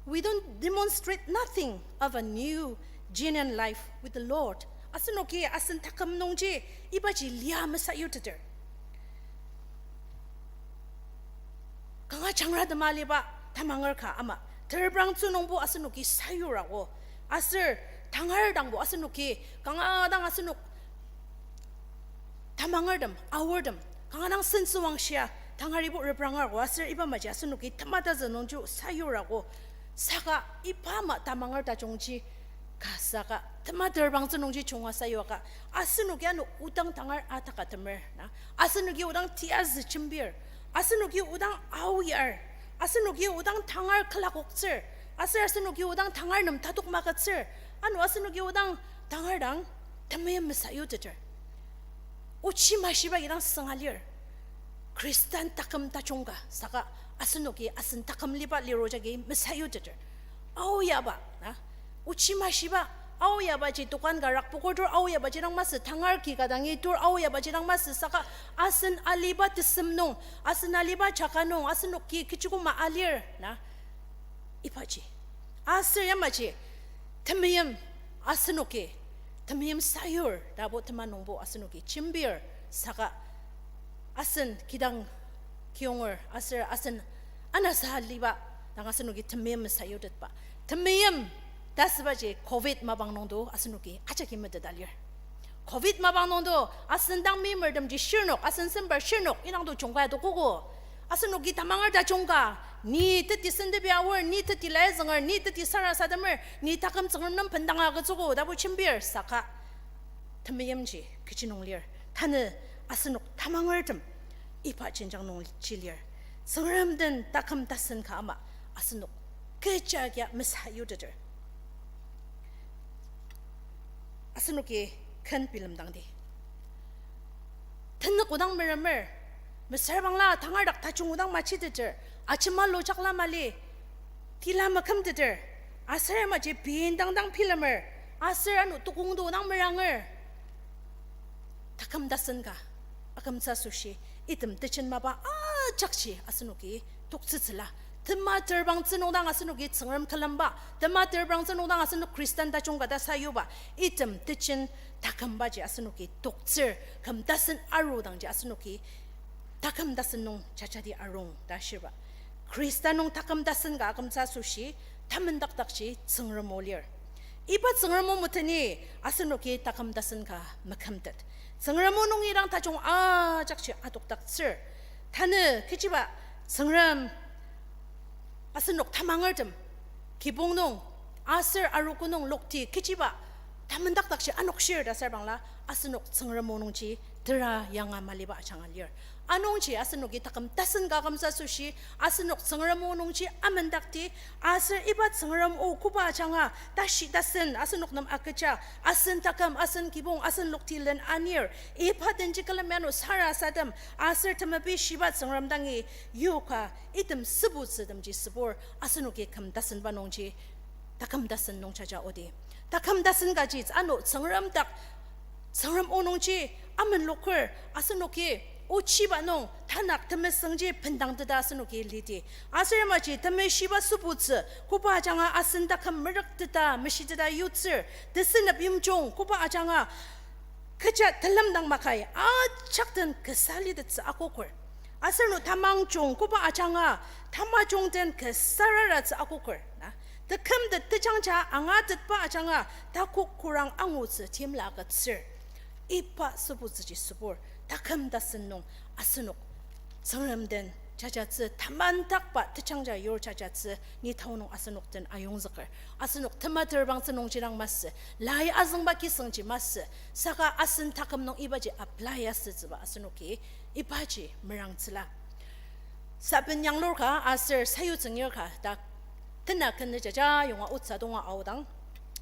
We don't demonstrate nothing of a new genuine life with the Lord. Asenoki asen taküm nungji ibaji lia mesayuteter. Kanga jangra tema aliba tamanger ka ama, tereprangtsü nungbo asenoki sayur ako. Aser tangar dangbo asenoki kanga dang asenok tamangertem, aortem, kanga dang sentsüwangshia, tangaribo repranger ako, aser iba maji asenoki temata zü nungji sayur ako, saka iba ama tamanger tajungji ka saka tema tereprangtsü nungji junga sayuaka, asenoki ano odang tangar ataka temer na, asenoki odang tiyazü jembir, asenoki odang aoyar, asenoki odang tangar külakoktsür, aser asenoki odang tangar nem tatok magütsür, ano asenoki odang tangar dang temeim mesayuteter. Ochi mashiba idang sünga lir. Khristan taküm tajung ka saka asenoki asen taküm liba liru jagi mesayuteter. Aoyaba, na? Ochi mashiba, aoyabaji dokan ka rakpokur tur aoyabaji dang masü, tangar ki ka dangi tur aoyabaji dang masü saka asen aliba tesem nung, asen aliba jaka nung, asenoki kechi küma alir, na? Ibaji. Aser yamaji, temeim asenoki, temeim sayur, tabo tema nungbo asenoki jembir, saka asen kidang kiyonger, aser asen anasa aliba, dang asenoki temeim sayutetba. Temeim ta asübaji covid mapang nungdo asenoki ajaki meteta lir. Covid mapang nungdo asen dang meimertemji shirnok, asen semper shirnok, idangdo jungkai adokogo. Asenoki tamanger tajung ka, ni teti sentepi aor, ni teti laizünger, ni teti sarasademer, ni taküm Tsüngrem nem bendanga agütsüogo, tabo jembir saka temeimji kechi nung lir. Tanü asenok tamangertem iba jenjang nungji lir. Tsüngrem den taküm tasen ka ama asenok kecha kia mesayuteter. Asenoki ken bilemdangdi. Tenük odang meremer, mesüra bangla tangar dak tajung odang machiteter, ajema lojakla mali, tila makümteter, aser maji pindang dang bilemer, aser ano tukongdo dang meranger. Taküm tasen ka akümtsü asoshi, item tejen mapa ajakji asenoki toktsütsüla. Tema tereprangtsü nungdang asenoki Tsüngrem külemba, tema tereprangtsü nungdang asenok Khristan tajung ka ta sayuba, item tejen takümbaji asenoki toktsür, küm tasen arudangji asenoki taküm tasen nung jajadi arung ta shiba. Khrista nung taküm tasen ka akümtsü asoshi, tamendakdakji Tsüngrem o lir. Iba Tsüngrem o meteni asenoki taküm tasen ka mekümtet. Tsüngrem o nungi dang tajung ajakji adokdaktsür. Tanü kechiba Tsüngrem asenok tamangertem kibong nung aser arogo nung lokti kechiba tamendakdakji anokshir ta asür bangla asenok Tsüngrem o nungji tera yanga maliba ajanga lir. Anungji asenoki taküm tasen ka akümtsü asoshi asenok Tsüngrem o nungji amendakti aser iba Tsüngrem o koba ajanga tashi tasen asenok nem agüja asen taküm, asen kibong, asen lokti len anir, iba denji külemi ano sarasadem aser temepi shiba Tsüngrem dangi yoka item sübutsütemji sübur asenoki küm tasenba nungji taküm tasen nung jaja odi. Taküm tasen kaji ano Tsüngrem dak Tsüngrem o nungji amenloker asenoki ochiba nung tanak temesüngji bendangteta asenoki lidi. Aser yamaji temeshiba sübutsü, koba ajanga asen taküm merükteta, meshiteta yutsür, tesünep yimjung, koba ajanga kecha telemdang makai ajak den kasa litettsü akoker. Aser no tamangjung koba ajanga tamajung den kasa raratsü akoker. Na, tekümtet tejangja angatetba ajanga takok korang angutsü timla agütsür. Iba sübutsüji sübur, taküm tasen nung asenok Tsüngrem den jajatsü, tamandakba tejangja yur jajatsü, ni tao nung asenok den ayongzüker. Asenok tematerbangtsü nungji dang masü, lai azüngba kisüngji masü, saka asen taküm nung ibaji apply asütsüba asenoki ibaji merangtsüla. Saben yanglur ka aser sayutsüngir ka ta tena kenü jaja yonga otsa tonga aodang,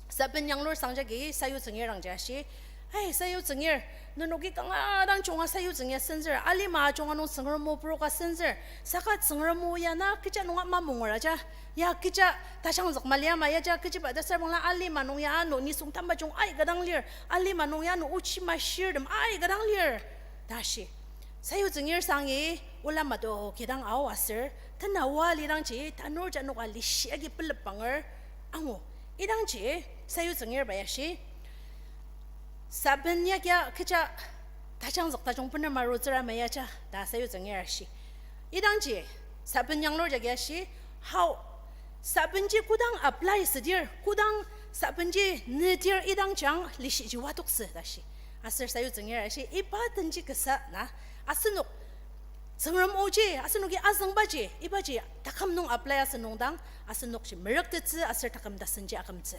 saben yanglur sangjagi sayutsüngir dangji ashi, Ai, sayutsüngir, nenoki kanga dang junga sayutsüngi senzür, alima junga nung Tsüngrem o poroka senzür, saka Tsüngrem o ya na kecha nunga mamunger aja, ya kecha tajangzük mali ama ya ja kechiba ta sarbangla alima nung ya ano nisung tamajung aika dang lir, alima nung ya ano ochi mashirtem aika dang lir, ta shi. Sayutsüngir sangi ola mato kidang ao aser, tena oa lidangji tanur janoka lishi agi pelepbanger angu. Idangji sayutsüngir bai ashi, saben yagia kecha tajangzük tajung bener marutsüra mayaja ta sayutsüngir ashi. Idangji saben yanglur jagi ashi, hao, sabenji kodang apply südir, kodang sabenji nedir idangji ang lishiji watoktsü ta shi. Aser sayutsüngir ashi, iba tenji kasa na, asenok Tsüngrem oji, asenoki azüngbaji, ibaji taküm nung apply asü nungdang, asenokji merüktettsü aser taküm tasenji akümtsü.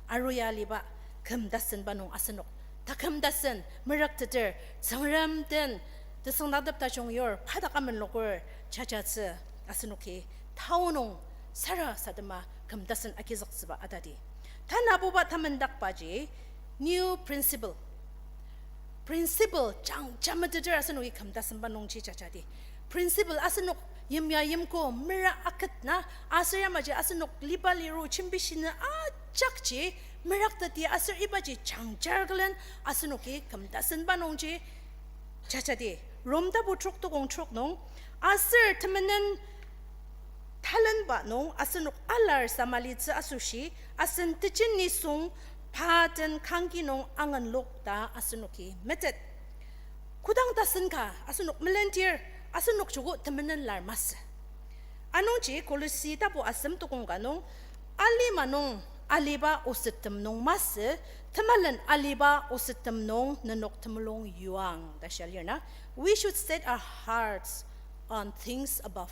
Aruya aliba küm tasenba nung asenok taküm tasen merükteter, Tsüngrem den tesüngdangtep tajung yur, pa dak amenloker jajatsü, asenoki tao nung sarasadema küm tasen agizüktsüba atadi. Tanabuba tamendakbaji new principle. Principle jangja meteter asenoki küm tasenba nungji jajadi. Principle asenok yimya yimko mera aket na, aser yamaji asenok liba liru jembi shinü ajakji merakteti aser ibaji jangjar külen asenoki küm tasenba nungji jajadi. Rom tapu trok tukong trok nung, aser temenen talenba nung asenok alar samalitsü asoshi, asen tejen nisung pa den kangki nung angenlok ta asenoki metet. Kodang tasen ka asenok melendir, asenok joko temenen lar masü. Anungji Kolosi tapu asem tukong ka nung, alima nung aliba osettem nung masü, temelen aliba osettem nung nenok temulung yuang ta shia lir na. We should set our hearts on things above.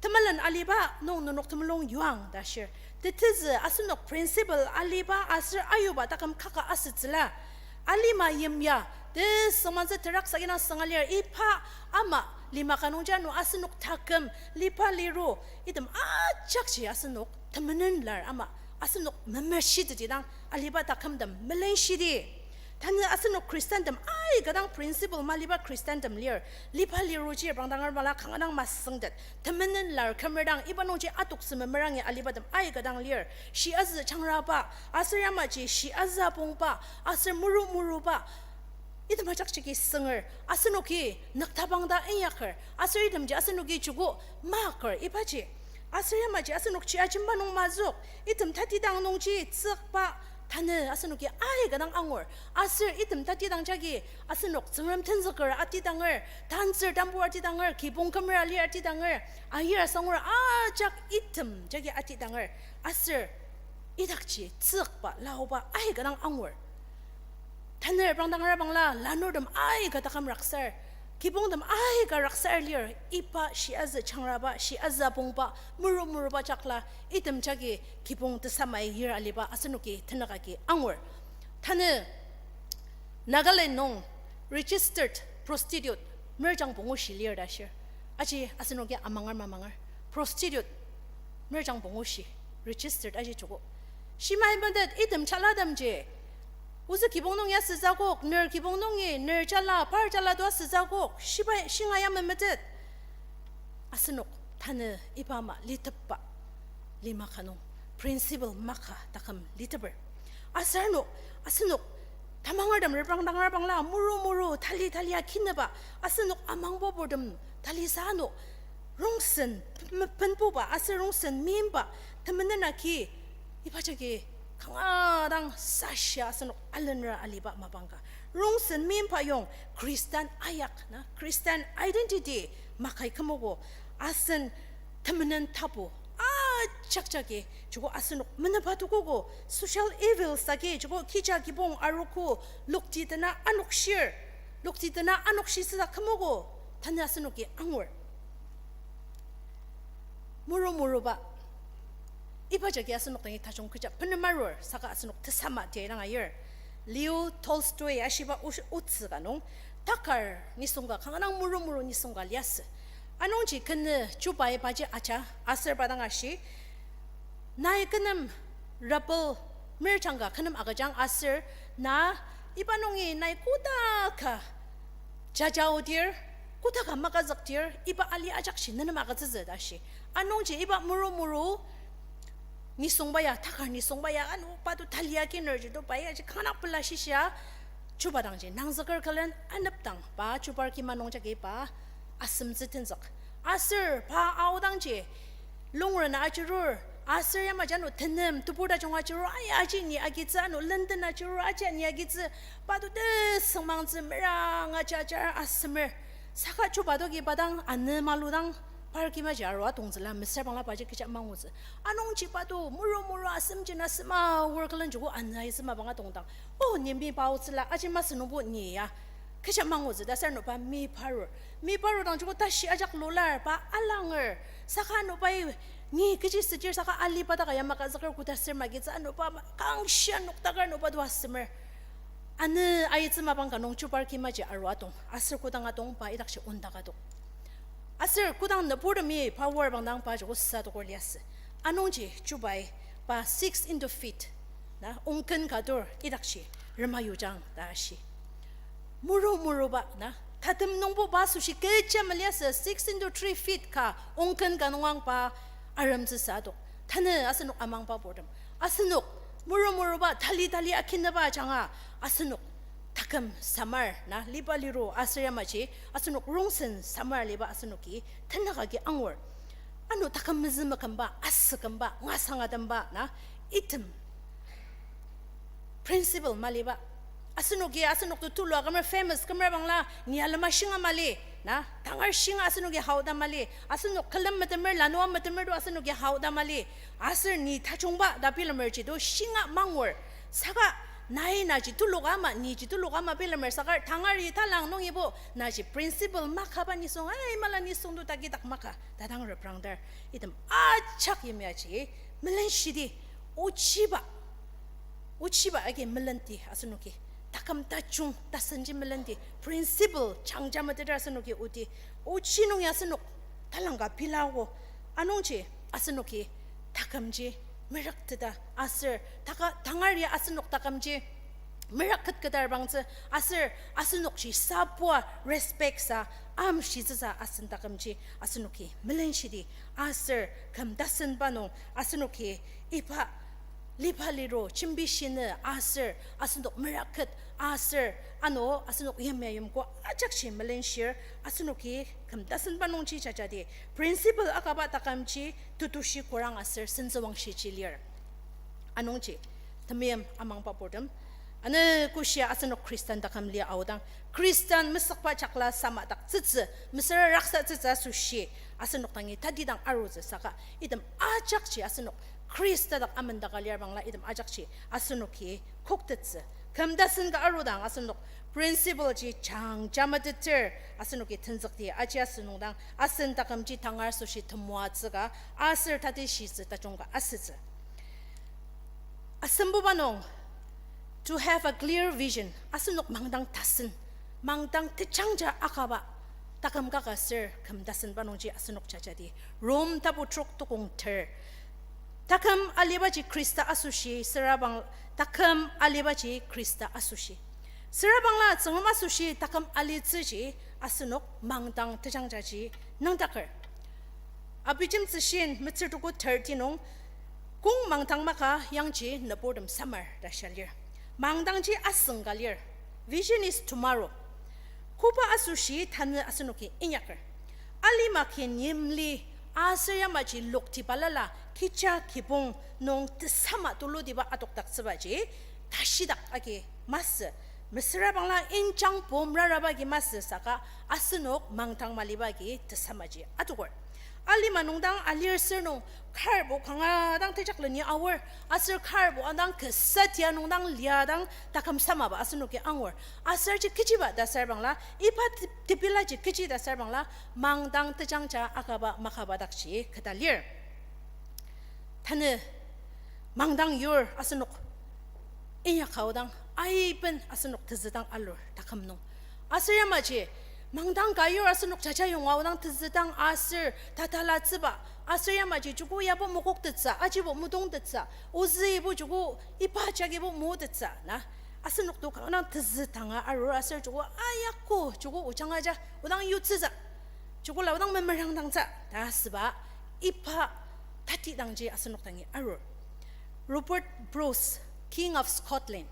Temelen aliba nung nenok temulung yuang ta shir. Tetezü asenok principle aliba aser ayuba taküm kaka asütsüla. Alima yimya, tesüngmangtsü terak sagina sünga lir iba ama lima ka nungji ano asenok taküm, liba liru, item ajakji asenok temenen lar ama asenok memeshiteti dang aliba takümtem melenshidi. Tanü asenok Khristantem aika dang principle maliba Khristantem lir, liba liruji bangdanger bala kanga dang masüngtet, temenen lar kümer dang iba nungji atoktsü memerangi alibatem aika dang lir, shiazü changraba, aser yamaji shiazü apongba, aser muru muruba, item ajakjagi sünger, asenoki nüktabang ta inyaker, aser itemji asenoki joko maker ibaji. Aser yamaji asenokji ajemba nung mazük, item tatidang nungji tsükba, tanü asenoki aika dang angur. Aser item tatidang jagi asenok Tsüngrem tenzüker atidanger, tantsür tambur atidanger, kibong kümer alir atidanger, ayir asangur ajak item jagi atidanger. Aser idakji tsükba laoba aika dang angur. Tanü reprangdang rebangla lanurtem aika taküm raksar, kibongtem aika raksar lir, iba shiazü changraba, shiazü apongba, muru muruba jakla, item jagi kibong tesamai yir aliba asenoki tenük agi angur. Tanü Nagaland nung registered prostitute merjang pungu shi lir ta shir. Aji asenoki amanger mamanger. Prostitute merjang pungu shi registered aji joko. Shimai bendet item jalatemji. Ozü kibong nung ya süzakok, ner kibong nungi, ner jala, par jala tua süzakok, shibai shinga ya memetet. Asenok tanü iba ama litepba lima ka nung, principle maka taküm liteper. Aser ano, asenok tamangertem reprangdangar bangla, muru muru, tali talia kinüba, asenok amangba purtem talisa ano, rongsen, m-, benbuba, aser rongsen meimba, temenen agi, iba jagi kanga dang sashia asenok alenra aliba mapang ka. Rongsen meimba yong Khristan ayak na, Khristan identity makai kümogo, asen temenen tapu ajak jagi, joko asenok meneba tokogo, social evils agi, joko kija kibong arogo, lokti tena anokshir, lokti tena anokshi süda kümogo, tanü asenoki angur. Muru muruba. Iba jagi asenok dangi tajung kecha bener marur, saka asenok tesama tia dang ayir. Leo Tolstoy ashiba osh-, otsü ka nung, takar nisung ka, kanga dang muru muru nisung ka liasü. Anungji kenü chubai paji aja, aser pa dang ashi, nai kü nem rubble merjang ka kü nem agüjang aser, na iba nungi nai koda ka jajaodir, koda ka makazükdir, iba ali ajakji nenem agütsütsü ta shi. Anungji iba muru muru nisungba ya, takar nisungba ya, ano pa to talia kinerji to pa ya ji kanga pela shishia, chuba dangji nangzüker külen anepdang pa chubar kima nung jagi pa asemtsü tenzük. Aser pa aodangji longrena ajurur, aser yamaji ano tenem tebur tajung ajurur, ai aji ni agitsü, ano lenden ajurur, aji ni agitsü, pa to tesüngmangtsü meranga ajar ajar asemer. Saka chuba dogi pa dang anü maludang par kimaji arua tongtsüla mesüra bangla paji kecha mangutsü. Anungji pa to muru muru asemji na sema wor külen joko anü aisema banga tongdang, o, ni mi paotsüla, aji masü nungbo ni ya kecha mangutsü ta aser ano pa mi parur. Mi parur dang joko tashi ajak lular pa alanger. Saka ano pai ni kechi südir saka ali pa daka ya makazüker koda ser magitsü, ano pa kangshia noktaker ano pa to asemer. Anü aitsü mapang ka nung chubar kimaji arua tong, aser kodang atong pa idakji ondaka tok. Aser kodang nüburtemi pa wor bangdang pa joko sa tokor liasü. Anungji chubai pa six into feet, na, ongken ka tur idakji rema yujang ta shi. Muru muruba, na, tatem nungbo pa asoshi kecha maliasü, six into three feet ka ongken ka nungang pa aremtsüsa adok. Tanü asenok amangba purtem, asenok muru muruba tali tali akinaba ajanga, asenok taküm samar na liba liru aser yamaji asenok rongsen samar liba asenoki tenük agi angur. Ano taküm mezü mekümba, asü kümba, ngasang atemba na, item principle maliba. Asenoki asenok to tulu akümer famous kümer bangla, ni alema shinga mali, na, tangar shinga asenoki haoda mali, asenok külem metemer, lanua metemer to asenoki haoda mali, aser ni tajungba ta bilemerji to shinga mangur. Saka nai naji tuluka ama, niji tuluka ama bilemer saka tangari talang nungibo naji principle makaba nisung, ai mala nisung to takidak maka ta dang reprangdar. Item ajak yimyaji melenshidi, ochiba ochiba agi melenti asenoki, taküm tajung tasenji melenti, principle jangja meteter asenoki oti, ochi nung ya asenok talangka pilao, anungji asenoki takümji merükteta aser taka tangar ya asenok takümji merüktet ketar bangtsü, aser asenokji sabua respect sa amshitsüsa asen takümji asenoki melenshidi, aser küm tasenba nung asenoki iba liba liru jembi shinü aser asenok merüktet aser ano asenok yimya yimko ajakji melenshir, asenoki küm tasenba nungji jajadi principle akaba takümji tetushi korang aser senzüwangshiji lir. Anungji temeim amangba purtem, ano koshia asenok Khristan taküm lia aodang, Khristan mesükba jakla samadaktsütsü, mesüra raksatsütsü asoshi asenok dangi tatidang arutsü saka, item ajakji asenok Khrista dak amendaka lir bangla item ajakji asenoki koktettsü. Küm tasen ka arudang asenok principle ji jangja meteter asenoki tenzükdi aji asünungdang asen takümji tangar asoshi temoatsü ka aser tatishitsü tajung ka asütsü. Asembuba nung, to have a clear vision, asenok mangdang tasen, mangdang tejangja akaba taküm kaka ser küm tasenba nungji asenok jajadi. Rom tapu trok tukong ter. Taküm alibaji Khrista asoshi, süra bang, taküm alibaji Khrista asoshi. Süra bangla Tsüngrem asoshi taküm alitsüji asenok mangdang tejangjaji nüngdaker. Abijemtsü shin metsür tuku thirty nung, kong mangdang maka yangji nüburtem samar ta shia lir. Mangdangji asüng ka lir. Vision is tomorrow. Koba asoshi tanü asenoki inyaker. Alima kin yimli aser yamaji lokti balala kecha kibong nung tesama tulutiba adokdaktsübaji tashidak agi masü. Mesüra bangla injang pom raraba agi masü saka asenok mangdang maliba agi tesamaji adoker. Alima nung dang alir sür nung karbo kanga dang tejakleni aor, aser karbo adang kasa tia nung dang lia dang taküm samaba asenoki angur. Aserji kechiba ta sür bangla, iba te-, tebilaji kechi ta sür bangla, mangdang tejangja akaba makaba dakji keta lir. Tanü mangdang yur asenok inyaka aodang, aiben asenok tezüdang alur taküm nung. Aser yamaji, mangdang ka yur asenok jaja yonga aodang tezüdang aser tatalatsüba, aser yamaji joko yabo mokoktettsü, ajibo motongtettsü, ozüibo joko iba jagibo motettsü na. Asenok to kanga tezüdanga arur aser joko ayako, joko ojang aja, odang yutsütsü, joko la odang memerangdangtsü ta asüba, iba tatidangji asenok dangi arur. Robert Bruce, King of Scotland,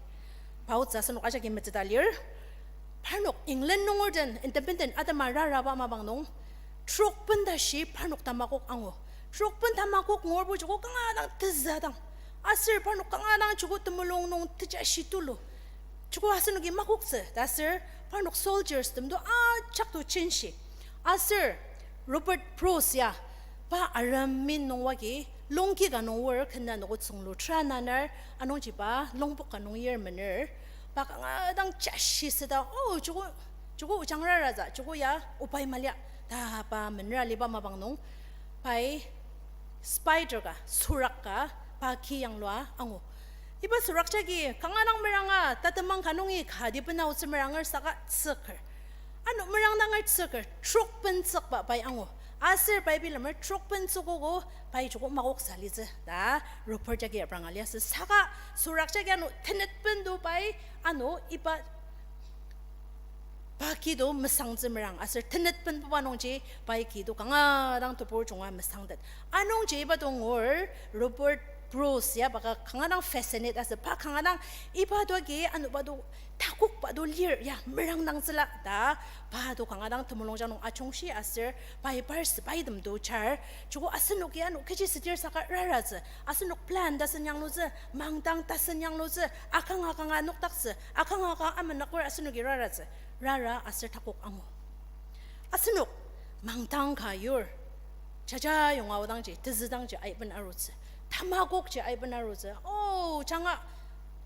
pa otsü asenok ajaki meteta lir. Parnok England nunger den independent atema raraba mapang nung, trokben tashi parnok tamakok angu. Trokben tamakok ngurbo joko kanga dang tezüdang. Aser parnok kanga dang joko temulung nung tejashi tulu. Joko asenoki makoktsü ta aser parnok soldiers tem to ajak to chinshi. Aser Robert Bruce ya, pa arem min nung wagi, longki ka nung oar kena noko tsünglu tra nanar, anungji pa longpok ka nung yir mener, pa kanga dang jashi süda, o, joko, joko ojang raratsü, joko ya opai malia, ta pa mener aliba mapang nung, pai spider ka, sürak ka, pa ki yanglua angu. Iba sürak jagi kanga dang meranga, tatemang ka nungi kati bena otsü meranger saka tsüker. Ano merangdanger tsüker, trokben tsükba pai angu. Aser pai bilemer trokben tsükogo, pai joko makoksa litsü ta Robert jagi apranga liasü. Saka sürak jagi ano tenetben to pai, ano iba pa ki to mesangtsü merang aser tenetben puba nungji pai ki to kanga dang tebur junga mesangtet. Anungji iba to ngur Robert Bruce ya pa ka kanga dang fascinate asü, pa kanga dang iba to agi ano pa to takokba to lir ya merangdangtsüla ta, pa to kanga dang temulungjang nung ajungshi aser pai par sepaitem to jar, joko asenoki ano kechi südir saka raratsü, asenok plan tasen yanglutsü, mangdang tasen yanglutsü, akang akanga nokdaktsü, akang akanga amenakur asenoki raratsü, rara aser takok angu. Asenok mangdang ka yur, jaja yonga aodangji, tezüdangji aiben arutsü, tamakokji aiben arutsü, o, janga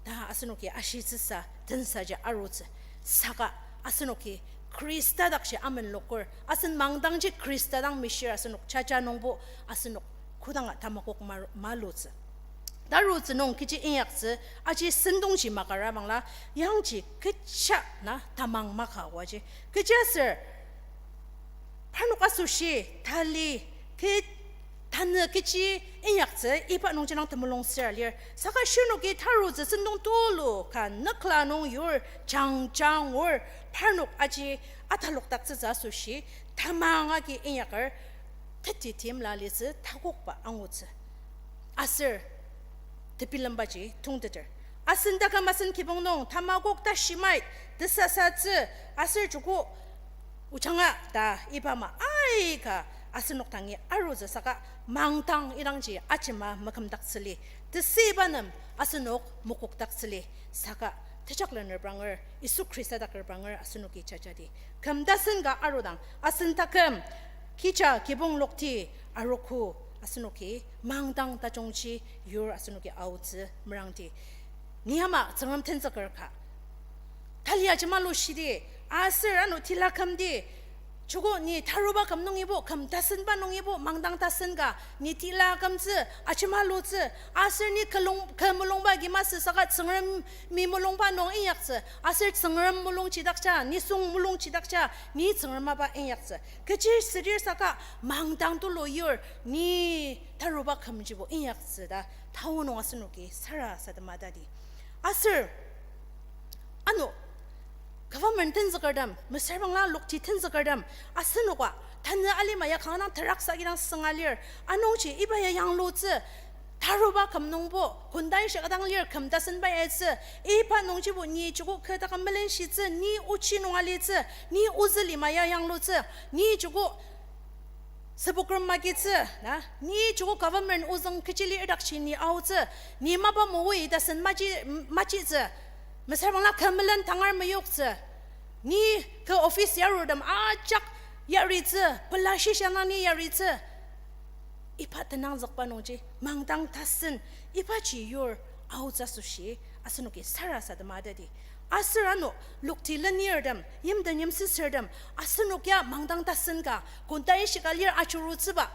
ta asenoki ashitsüsa tensaji arutsü. Saka asenoki Khrista dakji amenloker, asen mangdangji Khrista dang mishir asenok jaja nungbo asenok kodanga tamakok ma-, malutsü. Tarutsü nung kechi inyaktsü, aji sentongji makara bangla, yangji kecha na tamang maka oaji. Kechiaser, parnok asoshi, tali, ke-, tanü kechi inyaktsü, iba nungji nang temulung sür lir. Saka shirnoki tarutsü sentong tulu ka nükla nung yur, jangjang ngur, parnok aji atalokdaktsütsü asoshi, tamang agi inyaker, teti timla litsü takokba angutsü. Aser tebilembaji tongteter. Asen taküm asen kibong nung tamakok tashimai tesasatsü aser joko ojanga ta iba ama aika asenok dangi arutsü saka mangdang idangji ajema mekümdaktsüli. Tesüiba nem asenok mokokdaktsüli. Saka tejaklener branger, Yisu Khrista dak rebranger asenoki jajadi. Küm tasen ka arudang, asen taküm, kecha kibong lokti arogo asenoki mangdang tajungji yur asenoki aotsü merangdi. Ni ama Tsüngrem tenzüker ka. Tali ajemalu shidi, aser ano tila kümdi, joko ni taruba küm nungibo, küm tasenba nungibo, mangdang tasen ka, ni tila kümtsü, ajemalutsü, aser ni külung-, kü mulungba agi masü saka Tsüngremi mulungba nung inyaktsü, aser Tsüngrem mulung chidakja, nisung mulung chidakja, ni Tsüngrem mapa inyaktsü. Kechi südir saka mangdang tulu yur, ni taruba kümjibo inyaktsü ta, tao nung asenoki sarasadema tadi. Aser, ano, government tenzükertem, mesüra bangla lokti tenzükertem, asenoka, tanü alima ya kanga dang teraksa kidang sünga lir, anungji iba ya yanglutsü, Taruba küm nungbo, kunda ishika dang lir küm tasenba yatsü, iba nungjibo ni joko kü taküm melenshitsü, ni ochi nung alitsü, ni ozü lima ya yanglutsü, ni joko sübokrem magitsü, na, ni joko government ozüng kechi lir idakji ni aotsü, ni mapa mowi tasen maji, majitsü, mesüra bangla kü melen tangar meyoktsü, ni kü office yarurtem ajak yaritsü, pela shisha nung ni yaritsü. Iba tenangzükba nungji mangdang tasen, ibaji yur aotsü asoshi, asenoki sarasadema tadi. Aser ano lokti lenirtem, yimten yimsüsürtem, asenok ya mangdang tasen ka, kunda ishika lir ajurutsüba.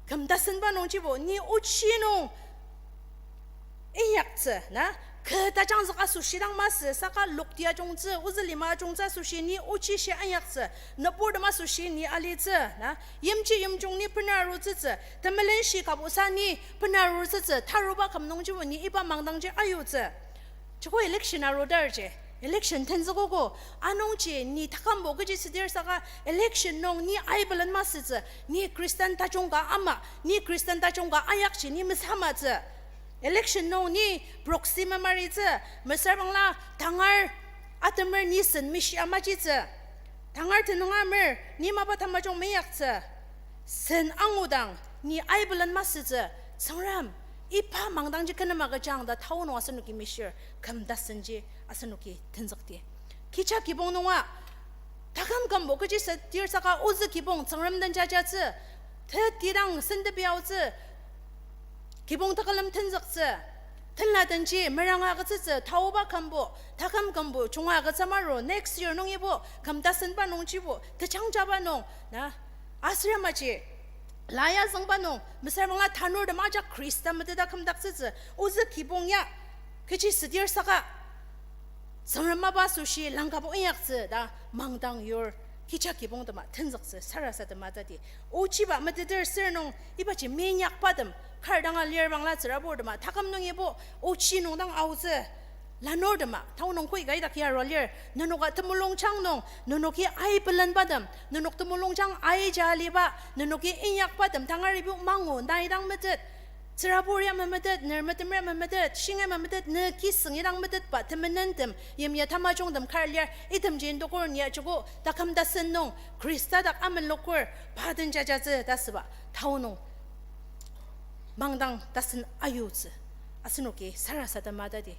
Küm tasenba nungjibo, ni ochi nung inyaktsü, na, kü tajangzük asoshi dang masü, saka lokti ajungtsü, ozü lima ajungtsü asoshi ni ochi shi inyaktsü, nüburtem asoshi ni alitsü, na, yimji yimjung ni benarutsütsü, temelenshi kabusa ni benarutsütsü, taruba küm nungjibo ni iba mangdangji ayutsü. Joko election arudarji, election tenzükogo, anungji ni takümbo kechi südir saka election nung ni aibelen masütsü, ni Christian tajung ka ama, ni Christian tajung ka ayakji ni mesamatsü. Election nung ni proxy memaritsü, mesüra bangla tangar atemer ni sen mishia majitsü. Tangar tenüng amer ni mapa tamajung meyaktsü. Sen angudang ni aibelen masütsü, Tsüngrem, iba mangdangji kü nem agüjang ta tao nung asenoki mishir, küm tasenji asenoki tenzükdi. Kecha kibong nunga, taküm kümbo kechi südir saka ozü kibong Tsüngrem den jajatsü, tetidang sentepi aotsü, kibong tekülem tenzüktsü, tenla denji meranga agütsütsü, taoba kümbo, taküm kümbo junga agütsü maru, next year nungibo, küm tasenba nungjibo, tejangjaba nung, na, aser yamaji, la ya züngba nung, mesüra bangla tanurtem ajak Khrista meteta kümdaktsütsü, ozü kibong ya, kechi südir saka, Tsüngrem mapa asoshi langkabo inyaktsü ta mangdang yur, kecha kibongtema tenzüktsü sarasadema tadi. Ochiba meteter sür nung ibaji minyakbatem, kar danga lir bangla tsüraburtema, taküm nungibo ochi nung dang aotsü, lanurtema, tao nung koi kaidak yarua lir, nenoka temulungjang nung, nenoki aibelenbatem, nenok temulungjang aija aliba, nenoki inyakbatem, tangaribo mangu, nai dang metet, tsürabur ya memetet, ner metem ya memetet, shinga memetet, ne kisüng idang metetba temenentem, yimya tamajungtem kar lir, itemji indokur ni ajoko, taküm tasen nung, Khrista dak amenlokur, pa den jajatsü ta süba, tao nung mangdang tasen ayutsü, asenoki sarasadema tadi.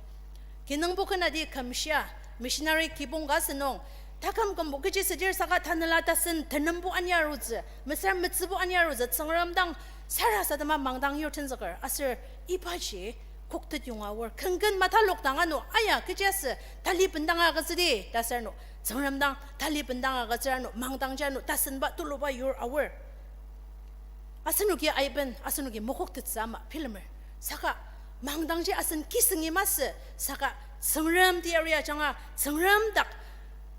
Kinungpo kenadi kümshia, missionary kibong ka asünung, taküm kümbo kechi südir saka tanela tasen tenembo aniarutsü, mesüra metsübo aniarutsü, Tsüngrem dang sarasadema mangdang yur tenzüker, aser ibaji koktet yonga aor, kenken matalok dang ano, aya, kechi asü, tali bendanga agütsüdi, ta aser ano, Tsüngrem dang tali bendanga agütsür ano, mangdangji ano, tasenba tuluba yur aor. Asenoki aiben, asenoki mokoktettsü ama bilemer. Saka mangdangji asen kisüngi masü, saka Tsüngrem teyari ajanga, Tsüngrem dak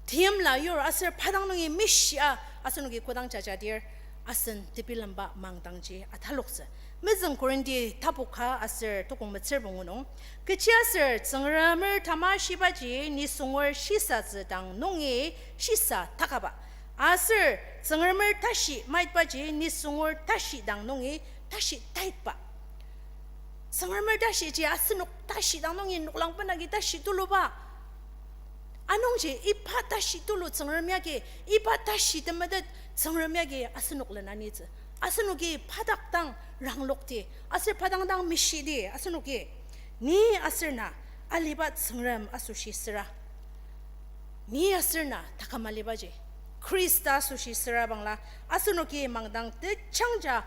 teimla yur aser pa dang nungi mishia, asenoki kodang jajadir, asen tebilemba mangdangji ataloktsü. Mezüng Korinti tapu ka aser tukong metsür pungu nung, kechiaser Tsüngremer tamashibaji nisunger shisatsü dang nungi shisa takaba. Aser Tsüngremer tashi maitbaji nisunger tashi dang nungi tashi taitba. Tsüngremer tashiji asenok tashi dang nungi noklang benagi tashi tuluba. Anungji iba tashi tulu Tsüngrem yagi, iba tashi temetet Tsüngrem yagi asenok lenanitsü. Asenoki pa dak dang ranglokti, aser pa dang dang mishidi asenoki. Ni aser na aliba Tsüngrem asoshi süra. Ni aser na taküm alibaji Khrista asoshi süra bangla, asenoki mangdang tejangja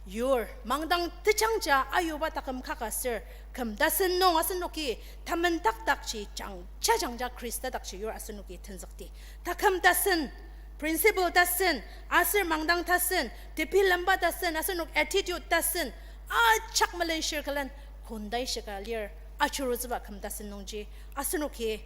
yur, mangdang tejangja ayuba taküm kaka aser, küm tasen nung asenoki tamendakdakji jangja jangja Khrista dakji yur asenoki tenzükdi. Taküm tasen, principle tasen, aser mangdang tasen, tebilemba tasen, asenok attitude tasen, ajak melenshir külen, kondai shika lir, ajurutsüba küm tasen nungji, asenoki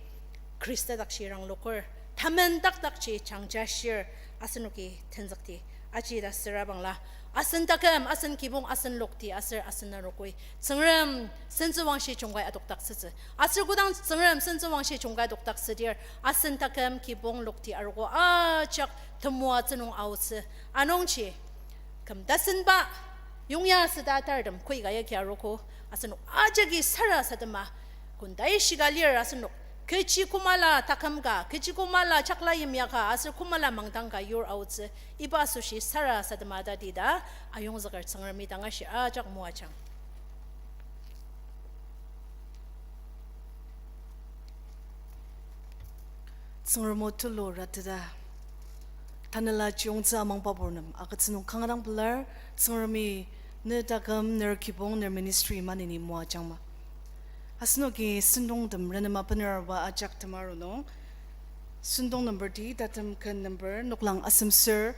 Khrista dakji rangloker, tamendakdakji jangja shir, asenoki tenzükdi. Aji ta süra bangla, asen taküm, asen kibong, asen lokti, aser asen narokoi Tsüngrem sentsüwangshi jungkai adokdaktsütsü. Aser kodang Tsüngrem sentsüwangshi jungkai adokdaktsüdir, asen taküm, kibong, lokti, arogo ajak temoatsü nung aotsü. Anungji, küm tasenba Yongya süta tartem koika yagi arogo, asenok ajaki sarasadema, kondai shika lir asenok, kechi koma la taküm ka, kechi koma la chakla yimya ka, aser koma la mangdang ka yur aotsü, iba asoshi sarasadema tatita, ayongzüker Tsüngremi dang ashi ajak moajang. Tsüngrem o tulu rateta, tanela chiyongtsü amangba pur nem agütsü nung kanga dang pelar, Tsüngremi ne taküm, ner kibong, ner ministry maneni moajangma. Asenoki sentongtem renema bener aruba ajak tema aru nung, sentong number ti tatem ken number noklang asemser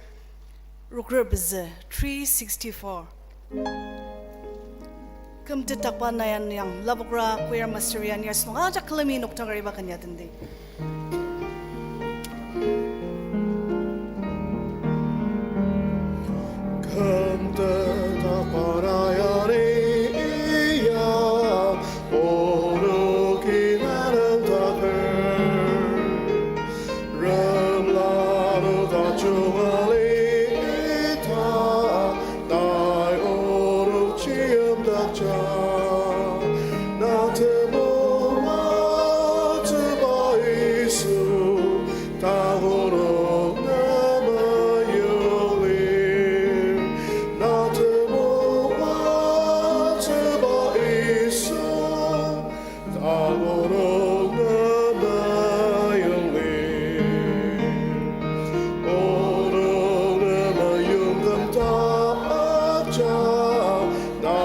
rokra pezü three sixty-four. Küm tetakba nayan yang lapokra choir master ya ni asenok ajak külemi noktakar iba ken ya tendi. Küm tetakba nayan ya, onoki nanan taker. Remla nung tajung alita, nai onok chiyimdakja. Na temoatsüba Yisu, ta onok na meyonglir. Na temoatsüba Yisu, ta onok na meyonglir. Onok na meyong küm ta aja, na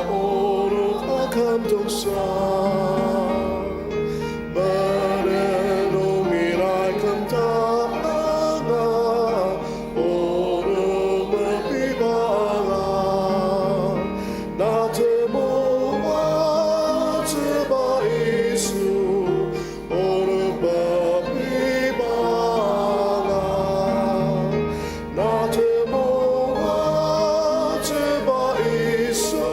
onok akümdongsa. Menen nungi nai küm ta anga, onok mepiba anga. Na temoatsüba Yisu, onok mepiba anga. Na temoatsüba Yisu,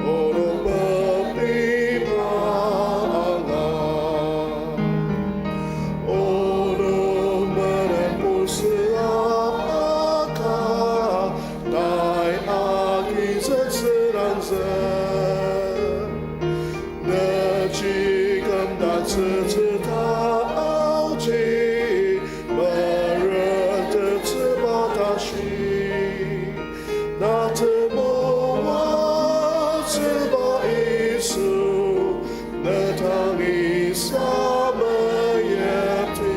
onok mepiba anga. Onok menen pur süaka, nai agizüktsü dangzü. Nechi kümdaktsütsü ta aoji, meretettsüba tashi. Na temoatsüba Yisu, ne tangi sameyapti.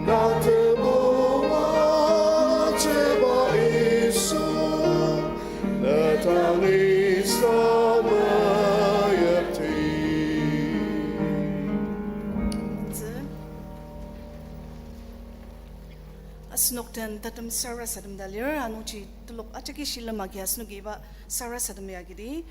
Na temoatsüba Yisu, ne tangi sameyapti. Asenok den tatem sarasadem ta lir, anungji telok ajaki shilem agi asenoki iba sarasadem ya agidi.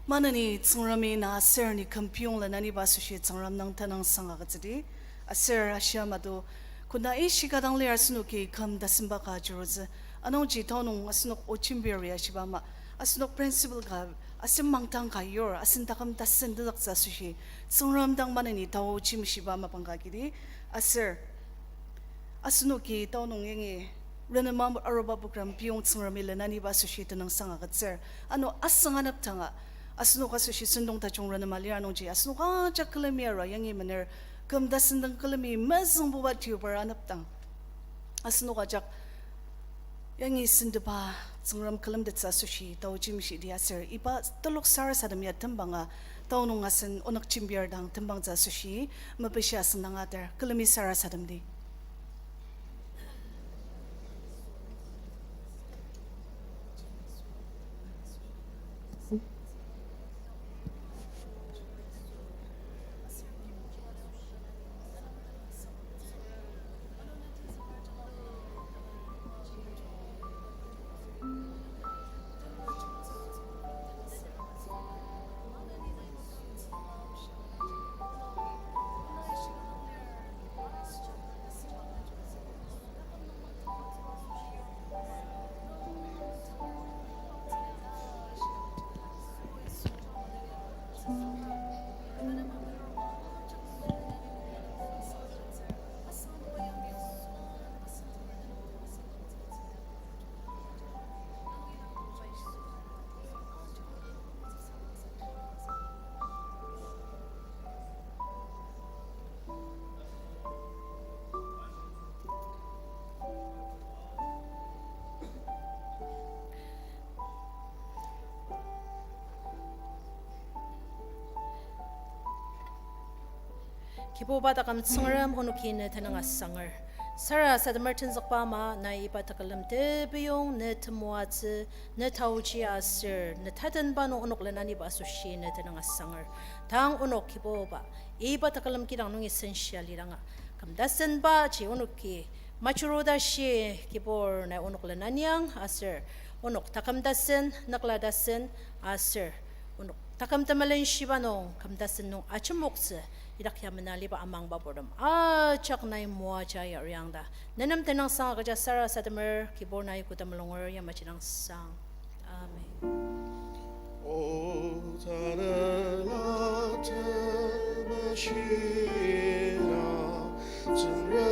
Maneni Tsüngremi na aser ni küm piyong lenaniba asoshi Tsüngrem nung tenüngsang agütsüdi. Aser ashi ama do, kona ishika dang lir asenoki küm tasemba ka ajurutsü. Anungji tao nung asenok o jembir ya shiba ama, asenok principal ka, asen mangdang ka yur, asen taküm tasen tezüktsü asoshi Tsüngrem dang maneni tao jembiba mapang ka agidi. Aser asenoki tao nung yangi renema aruba program piyong Tsüngremi lenaniba asoshi tenüngsang agütsür. Ano asüng anepdanga, asenok asoshi sentong tajung renema lir anungji, asenok ajak külemi arua yangi mener, küm tasen dang külemi mezüngbuba tubar anepdang, asenok ajak yangi sentepa Tsüngrem külemtettsü asoshi tao jemshidi. Aser iba telok sarasadem ya tembanga, tao nung asen onük jembir dang tembangtsü asoshi, mepishi asüngdang ater külemi sarasademdi. Kibuba taküm Tsüngrem, onoki ne tenüng asanger. Sarasademer tenzükba ama nai iba tekülem tebiyong ne temoatsü, ne taoji aser ne tatenba nung onok lenaniba asoshi ne tenüng asanger. Tang onok Kibuba, iba tekülem kidang nungi senshia lidanga, küm tasenbaji onoki majuru tashi Kibur nai onok lenaniang aser onok taküm tasen, nükla tasen aser onok taküm temelenshiba nung küm tasen nung ajemoktsü idak ya mena liba amangba purtem ajak nai moaja yariang ta. Ne nem tenüngsang agüja sarasademer Kibur nai koda mulunger yamaji nüngsang. Amen. O tanela temeshira, Tsüngrem